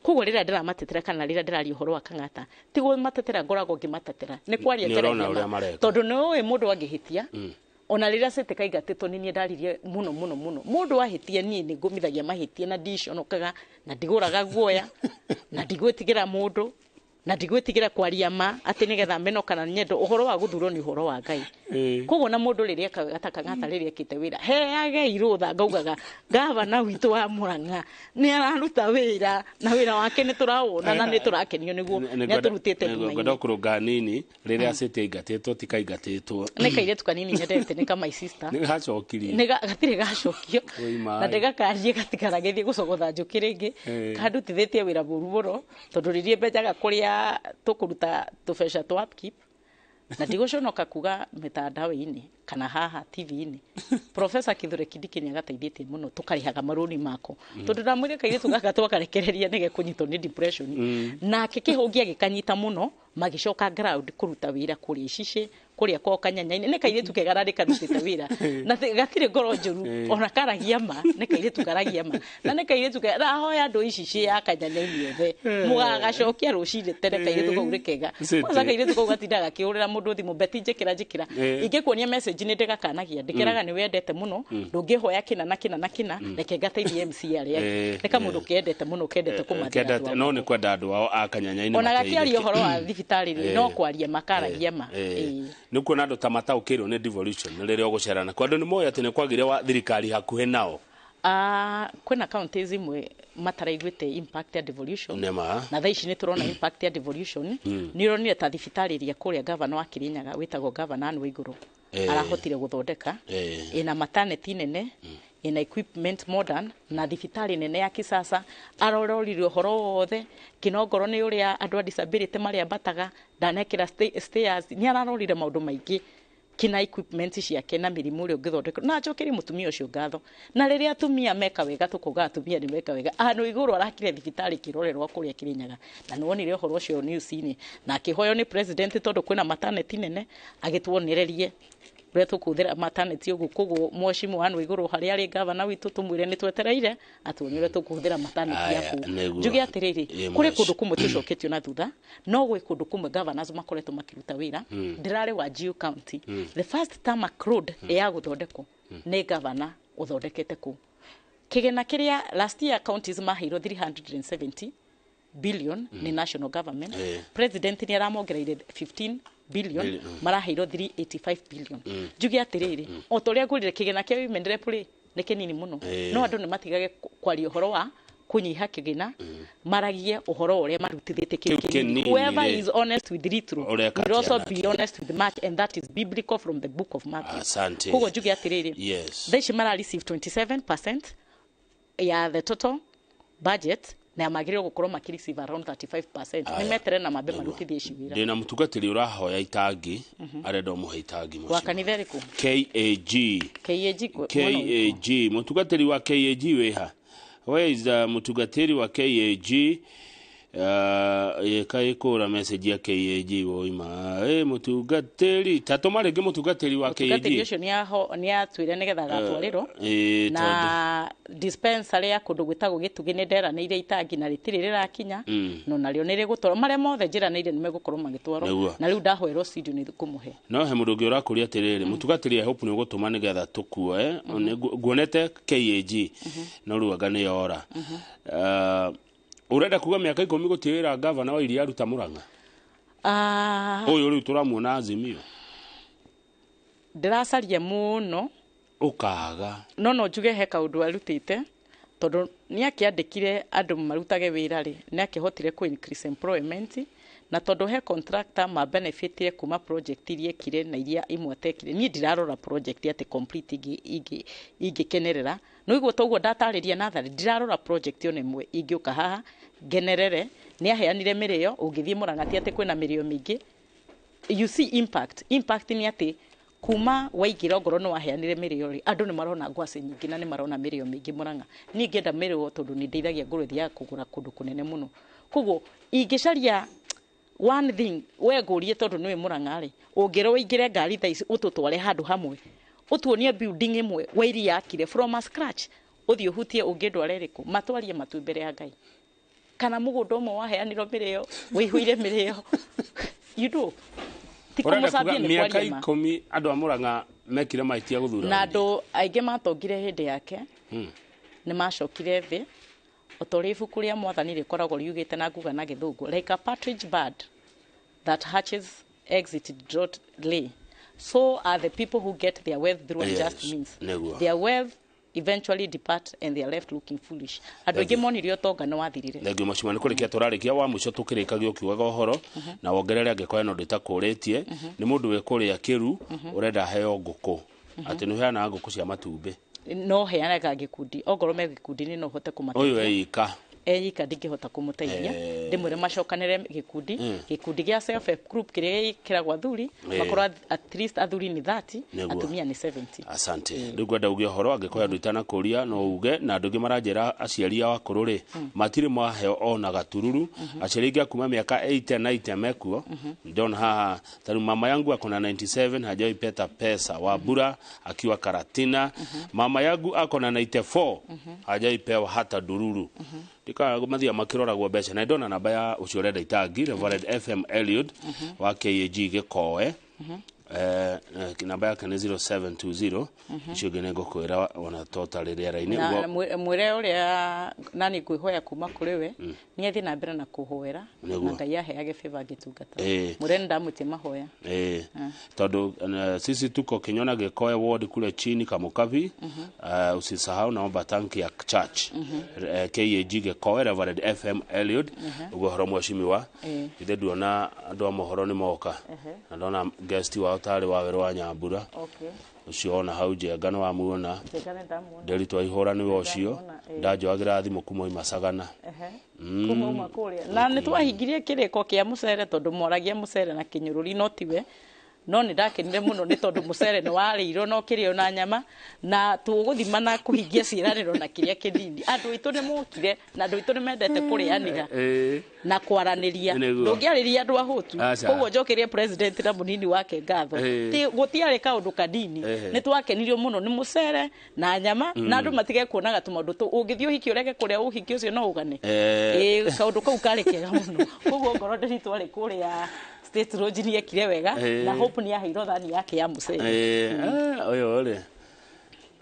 Koguo rĩrĩa ndĩramatetera kana rĩrĩa ndĩraria ũhoro wa Kang'ata, ti matetera ngoragwo ngĩmatetera, nĩ kwaria Nĩ ũrona njaragia ũrĩa ma. mareka. Tondũ nĩ ũĩ mũndũ angĩhĩtia, ona rĩrĩa City kaingatĩtwo nĩ niĩ ndaririe mũno mũno mũno. Mũndũ ahĩtia, niĩ nĩ ngũmithagia mahĩtia na ndiconokaga na ndigũraga guoya na ndigwĩtigĩra mũndũ na ndigwĩtigĩra kwaria ma atĩ nĩgetha meno kana nyendo. Ũhoro wa gũthurwo nĩ ũhoro wa Ngai. Koguo na mũndũ rĩrĩa ekaga ta Kang'ata, rĩrĩa ekĩte wĩra, heage irũtha. Ngaugaga gavana witũ wa Murang'a nĩ araruta wĩra, na wĩra wake nĩ tũrawona na nĩ tũrakenio nĩguo nĩ atũrutĩte Ngwenda nduma-inĩ. kũrũnga nini, rĩrĩa City aingatĩtwo, ti kaingatĩtwo. Nĩ kairĩtu kanini nyendete, nĩ ka my sister. Nĩ gacokirie. Nĩ gatirĩ gacokio. Oi maĩ. Na ndĩgakarie gatikaragĩthiĩ gũcogotha njũkĩ rĩngĩ. Kandutithĩtie wĩra mũru mũno, tondũ rĩrĩa mbenjaga kũrĩa rĩrĩa tũkũruta tũbeca twa upkeep na ndigũconoka kuga mitandao-inĩ kana haha TV-inĩ, Professor Kithure Kindiki nĩ agateithĩtie mũno tũkarĩhaga marũni mako, tondũ ndamwĩre kairĩtu gaka twakarekereria nĩ gekũnyitwo nĩ depression. Nake kĩhũngi agĩkanyita mũno, magĩcoka ground kũruta wĩra kũrĩa icicĩ, kũrĩa kwao kanyanya-inĩ. Nĩ kairĩtu kega na nĩ karutĩte wĩra na gatirĩ ngoro njũru, ona karagia ma, nĩ kairĩtu karagia ma, na nĩ kairĩtu kega. Ndahoya andũ icicĩ ya kanyanya-inĩ othe mũgagacokia rũcinĩ tene, kairĩtu kau nĩ kega. Kwanza kairĩtu kau gatindaga gakĩhũrĩra mũndũ thimũ, "Beti, njĩkĩra, njĩkĩra." Ingĩkuonia message nĩ ndĩgakanagia, ndĩkeraga nĩ wendete mũno, ndũngĩhoya kĩna na kĩna na kĩna, reke ngateithie MC arĩa angĩ. Nĩ kamũndũ kendete mũno, kendete kũmathĩra andũ ao. No nĩ kwenda andũ ao a kanyanya-inĩ Ona gakĩaria mateithĩke. ũhoro wa thibitarĩ rĩ, no kwaria makaragia ma. Nĩ kuona andũ ta mataũkĩirwo nĩ devolution rĩrĩa ũgũcerana kwa andũ nĩ moĩ atĩ nĩ kwagĩire wa thirikari hakuhĩ nao. Ah, kwĩna counties imwe mataraiguĩte impact ya devolution. Nĩma. Na thaa ici nĩ tũrona impact ya devolution. Nĩ ũronire ta thibitarĩ ĩrĩa kũrĩa gavana wa Kirinyaga wĩtagwo gavana Anne Waigũrũ arahotire gũthondeka, ĩna maternity nene, ĩna equipment modern, na thibitarĩ nene ya kisasa. Arororire ũhoro wothe kinongoro nĩ ũrĩa andũ a disability marĩambataga, ndanekĩra stairs, nĩ ararorire maũndũ maingĩ kina equipment ciake na mĩrimũ ĩrĩa ũngĩthondeka. Na njokerie mũtumia ũcio ngatho. Na rĩrĩa atumia meka wega, tũkauga atumia nĩ meka wega. Handũ igũrũ arakire thibitarĩ kĩrorerwa kũrĩa Kirinyaga, na nĩ wonire ũhoro ũcio news-inĩ, na akĩhoywo nĩ president tondũ kwĩna maternity nene, agĩtuonererie ũrĩa tũkũhũthĩra maternity ũguo. Koguo mheshimiwa Anne Waigũrũ harĩa arĩ gavana witũ, tũmwĩre nĩ twetereire atuonie ũrĩa tũkũhũthĩra maternity Aya, ya kũu. Nĩguo. Njuge atĩrĩrĩ, kũrĩ kũndũ kũmwe tũcoketio na thutha, no gwĩ kũndũ kũmwe governors makoretwo makĩruta wĩra. Ndĩrarĩ wa Geo County, the first tarmac road ya gũthondekwo nĩ gavana ũthondekete kũu. Kĩgĩna kĩrĩa last year counties maheirwo 370 billion nĩ national government, president nĩ aramongereire 15 billion, Billion. maraheirwo 385 billion. Njuge atĩrĩrĩ, o ta ũrĩa ngwĩrire, kĩgĩna kĩa women rep rĩ nĩ kĩnini mũno, no andũ nĩ matigage kwaria ũhoro wa kũnyiha kĩgĩna, maragie ũhoro ũrĩa marutithĩtie kĩu Kĩu kĩnini. kĩnini Whoever rĩ. is honest with little Ũreka will also atĩa be honest with much, and that is biblical from the book of Matthew. Asante. Koguo njuge atĩrĩrĩ, thaa ici mara receive 27% ya the total budget, na magĩrĩirwo gũkorwo makĩreceive around 35%. Aya. Nĩ metere na mambe marutithie ici wĩra. Ndĩna mũtungatĩri ũrahoya itangi, arenda ũmũhe itangi Wa mheshimiwa. kanitha ĩrĩkũ? KAG. KAG mwena ũrĩkũ? KAG, mũtungatĩri wa KAG wĩha? Where is the mũtungatĩri wa KAG? Ĩka ĩkũra message ya KAG woima ĩ mũtungatĩri tatũma rĩngĩ mũtungatĩri wa Mũtungatĩri KAG. ũcio nĩ atwĩre nĩgetha agatwarĩrwo Tondũ na dispensary ya kũndũ gwĩtagwo Gĩtugĩ. Nĩ nderanĩire itangi na rĩtirĩ rĩrakinya, no narĩo nĩ rĩgũtwarwo. Marĩa mothe njĩranĩire nĩ megũkorwo magĩtwarwo. Nĩguo. Na rĩu ndahoerwo studio nĩ kũmũhe. No he mũndũ ũngĩ ũrakũria atĩrĩrĩ, mũtungatĩri, I hope nĩ ũgũtũma nĩgetha tũkuoe. Nguonete KAG no rĩu anga nĩ yora. Ũrenda kuga mĩaka 10 gũtirĩ wĩra gavana wa iria aruta Mũrang'a? Ah, Ũyũ rĩu tũramuona Azimio. Ndĩracaria mũno. Ũkaga. No njuge he kaũndũ arutĩte, tondũ nĩ akĩandĩkire andũ marutage wĩra rĩ, nĩ akĩhotire kũ increase employment, na tondũ he contractor ma benefitire kuma project iria ekire na iria imwe atekire. Niĩ ndirarora project atĩ complete ingĩkenerera no iguo toguo ndatarĩria natharĩ, ndirarora project ona ĩmwe ingĩũka haha ngenerere. Nĩ aheanire mĩrĩo, ũngĩthiĩ Mũrang'a ti atĩ kwĩna mĩrĩo mĩingĩ. You see impact. Impact nĩ atĩ kuma waingĩra, ongorwo nĩ waheanire mĩrĩo rĩ, andũ nĩ marona ngwacĩ nyingĩ na nĩ marona mĩrĩo mĩingĩ Mũrang'a. Niĩ ngĩenda mĩrĩo tondũ nĩ ndeithagia ngũrwe, thiaga kũgũra kũndũ kũnene mũno. Koguo ingĩcaria one thing we ngũrie, tondũ nĩwe Mũrang'a rĩ, ũngĩrwo ũingĩre ngari thaa ici ũtũtware handũ hamwe, ũtuonie building ĩmwe wairi yakire from a scratch, ũthiĩ ũhutie, ũngĩndwara ĩrĩkũ? Matwarie matu mbere ya Ngai, kana mũgũnda ũmwe waheanirwo mĩrĩo wĩihũire mĩrĩo, ti Ũrenda kuga kũmũcambia nĩ mĩaka kwaria ma. 10 andũ a Mũrang'a mekire mahĩtia gũthura Na andũ aingĩ matongire hĩndĩ yake nĩ macokire thĩ, o ta ũrĩa ibuku rĩa mwathani rĩkoragwo riugĩte, na nguga na gĩthũngũ, "Like a partridge bird that hatches eggs it did not lay, so are the people who get their wealth through unjust means. Their wealth eventually depart and they are left looking foolish." Andũ aingĩ monire ũtonga nĩ wathirire. Thengiũ mheshimiwa, nĩ kũrĩkia tũrarĩkia wa mũico tũkĩrĩkagia ũkiugaga ũhoro na wongerere angĩkorwo ĩno ndĩtakũrĩtie. Nĩ mũndũ wĩ kũrĩa kĩru ũrenda aheo ngũkũ, atĩ nĩ ũheanaga ngũkũ cia matumbĩ. No heanaga gĩkundi, ongorwo me gĩkundi-inĩ no hote Ũyũ kũmateithia. eika. Eika ndingĩhota kũmũteithia. Ndĩmwĩre macokanĩre gĩkundi, gĩkundi gĩa self help group kĩrĩa gĩkĩragwo athuri, makorwo at least athuri nĩ 30, atumia nĩ 70. Asante. Rĩu ngwenda uge ũhoro angĩkorwo andũ itanakũria no uge, na andũ angĩ maranjĩra aciari ao akũrũ rĩ matirĩ maheo ona gatururu. Aciari aingĩ a kuma mĩaka 80 90 mekuo. Ndona haha tarĩu mama yangu ako na 97, hajawahi pata pesa, Wabura akiwa Karatina. Mama yangu ako na 94, hajawahi pewa hata dururu. Ndika mathiaga makĩroragwo mbeca. Na ndona namba ya ũcio ũrenda itangi, Reverend FM Eliud wa KAG Gĩkoe. Namba yake nĩ 0720, icio ingĩ nĩngũkwĩra ona tota rĩrĩa-inĩ. Na mwĩre ũrĩa nani ngwĩhoya kuma kũrĩ we nĩ athiĩ na mbere na kũhoera na Ngai aheage favor angĩtungata. Mwĩre nĩ ndamwĩtie mahoya. Tondũ sisi tuko Kinyona Gĩkoe ward kule chini Kamukabi. Usisahau naomba tanki ya church. KAG Gĩkoe, Reverend FM Eliud. Ũguo ũhoro mheshimiwa, ithe nduona andũ a mohoro nĩ moka, na ndona guest wao tarĩ wa werũ wa Nyambura ũcio ona hau Njenga nĩ wamuona. Njenga nĩ ndamuona. Nderitũ Aihũra nĩwe ũcio ndanjoagĩra thimũ kuma Imacagana. Kuma uma kũrĩa na nĩ twahingirie kĩrĩko kĩa mũcere, tondũ mwaragia mũcere na kĩnyũrũri no tiwe, no nĩ ndakenire mũno nĩ tondũ mũcere nĩ warĩirwo na ũkĩrĩo na nyama, na tũgũthima na kũhingia ciĩranĩro na kĩrĩa kĩnini. Andũ aitũ nĩ mokire na andũ aitũ nĩ mendete kũrĩanĩra na kwaranĩria. Ndũngĩarĩria andũ ahũtu. Koguo njokerie president na mũnini wake ngatho. Gũtiarĩ kaũndũ kanini, nĩ twakenirio mũno nĩ mũcere na nyama, na andũ matige kuonaga tũmaũndũ tũ ũngĩthiĩ ũhiki ũrege kũrĩa ũhiki ũcio no ũgane. Kaũndũ kau karĩ kega mũno. Koguo ngoro ndĩri twarĩ kũrĩa State Lodge nĩ ekire wega, na Hope nĩ aheirwo thani yake ya mũcere. Ũyũ rĩ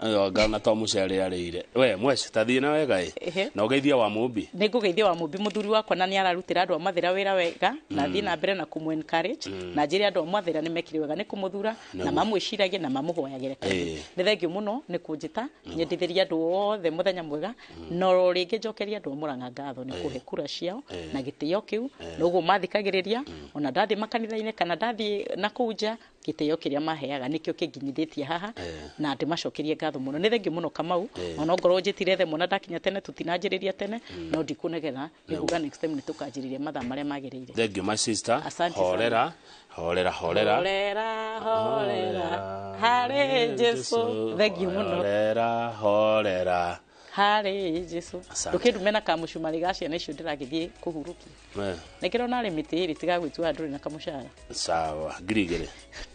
ũyũ ngana to mũcere arĩire. We mweci tathiĩ na wega ĩ, na ũgeithia wa Mũmbi. Nĩ ngũgeithia wa Mũmbi mũthuri wakwa, na nĩ ararutĩra andũ a Mathĩra wĩra wega, na thiĩ na mbere na kũmũ encourage, na njĩre andũ a Mathĩra nĩ mekire wega nĩ kũmũthura, na mamwĩciragie na mamũhoyagĩre kaingĩ. Nĩ thengiũ mũno nĩ kũnjĩta nyendithĩria andũ othe mũthenya mwega, na oro rĩngĩ njokeria andũ a Mũrang'a ngatho nĩ kũhe kura ciao na gĩtĩo kĩu, na ũguo mathikagĩrĩria ona ndathiĩ makanitha-inĩ kana ndathiĩ na kũu nja, gĩtĩo kĩrĩa maheaga nĩkĩo kĩnginyithĩtie haha, na ndĩmacokerie ngatho mũno. Nĩ thengiũ mũno Kamau, ona ngorwo njĩtire themũ na ndakinya tene tũtinanjĩrĩria tene, no ndikũnegera, nĩnguga next time nĩtũkanjĩrĩria mathaa marĩa magĩrĩire. Thank you my sister. Horera horera horera horera horera harĩ Jesu. Thengiũ mũno. Horera horera harĩ Jesu. Ndũkĩndume na kamũcumarĩ ga ciana icio ndĩragĩthiĩ kũhurũkia. Nĩkĩrona arĩ mĩtĩ ĩrĩ tiga gwĩtua ndũrĩ na kamũcara. Sawa, 2,000.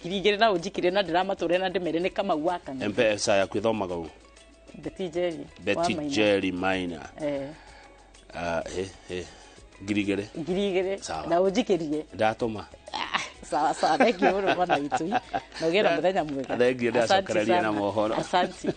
2,000 na ũnjikire na ndĩramatũre na ndĩmere nĩ Kamau wa Kang'ethe. M-Pesa yaku ĩthomaga ũũ? Betty Jerry. Betty Jerry Maina. 2,000. 2,000 na ũnjikĩrie. Ndatũma. Sawa sawa, thank you mũno bwana witũ. Na ũgĩe na mũthenya mwega. Thank you, ndacokereria na mohoro. Asante.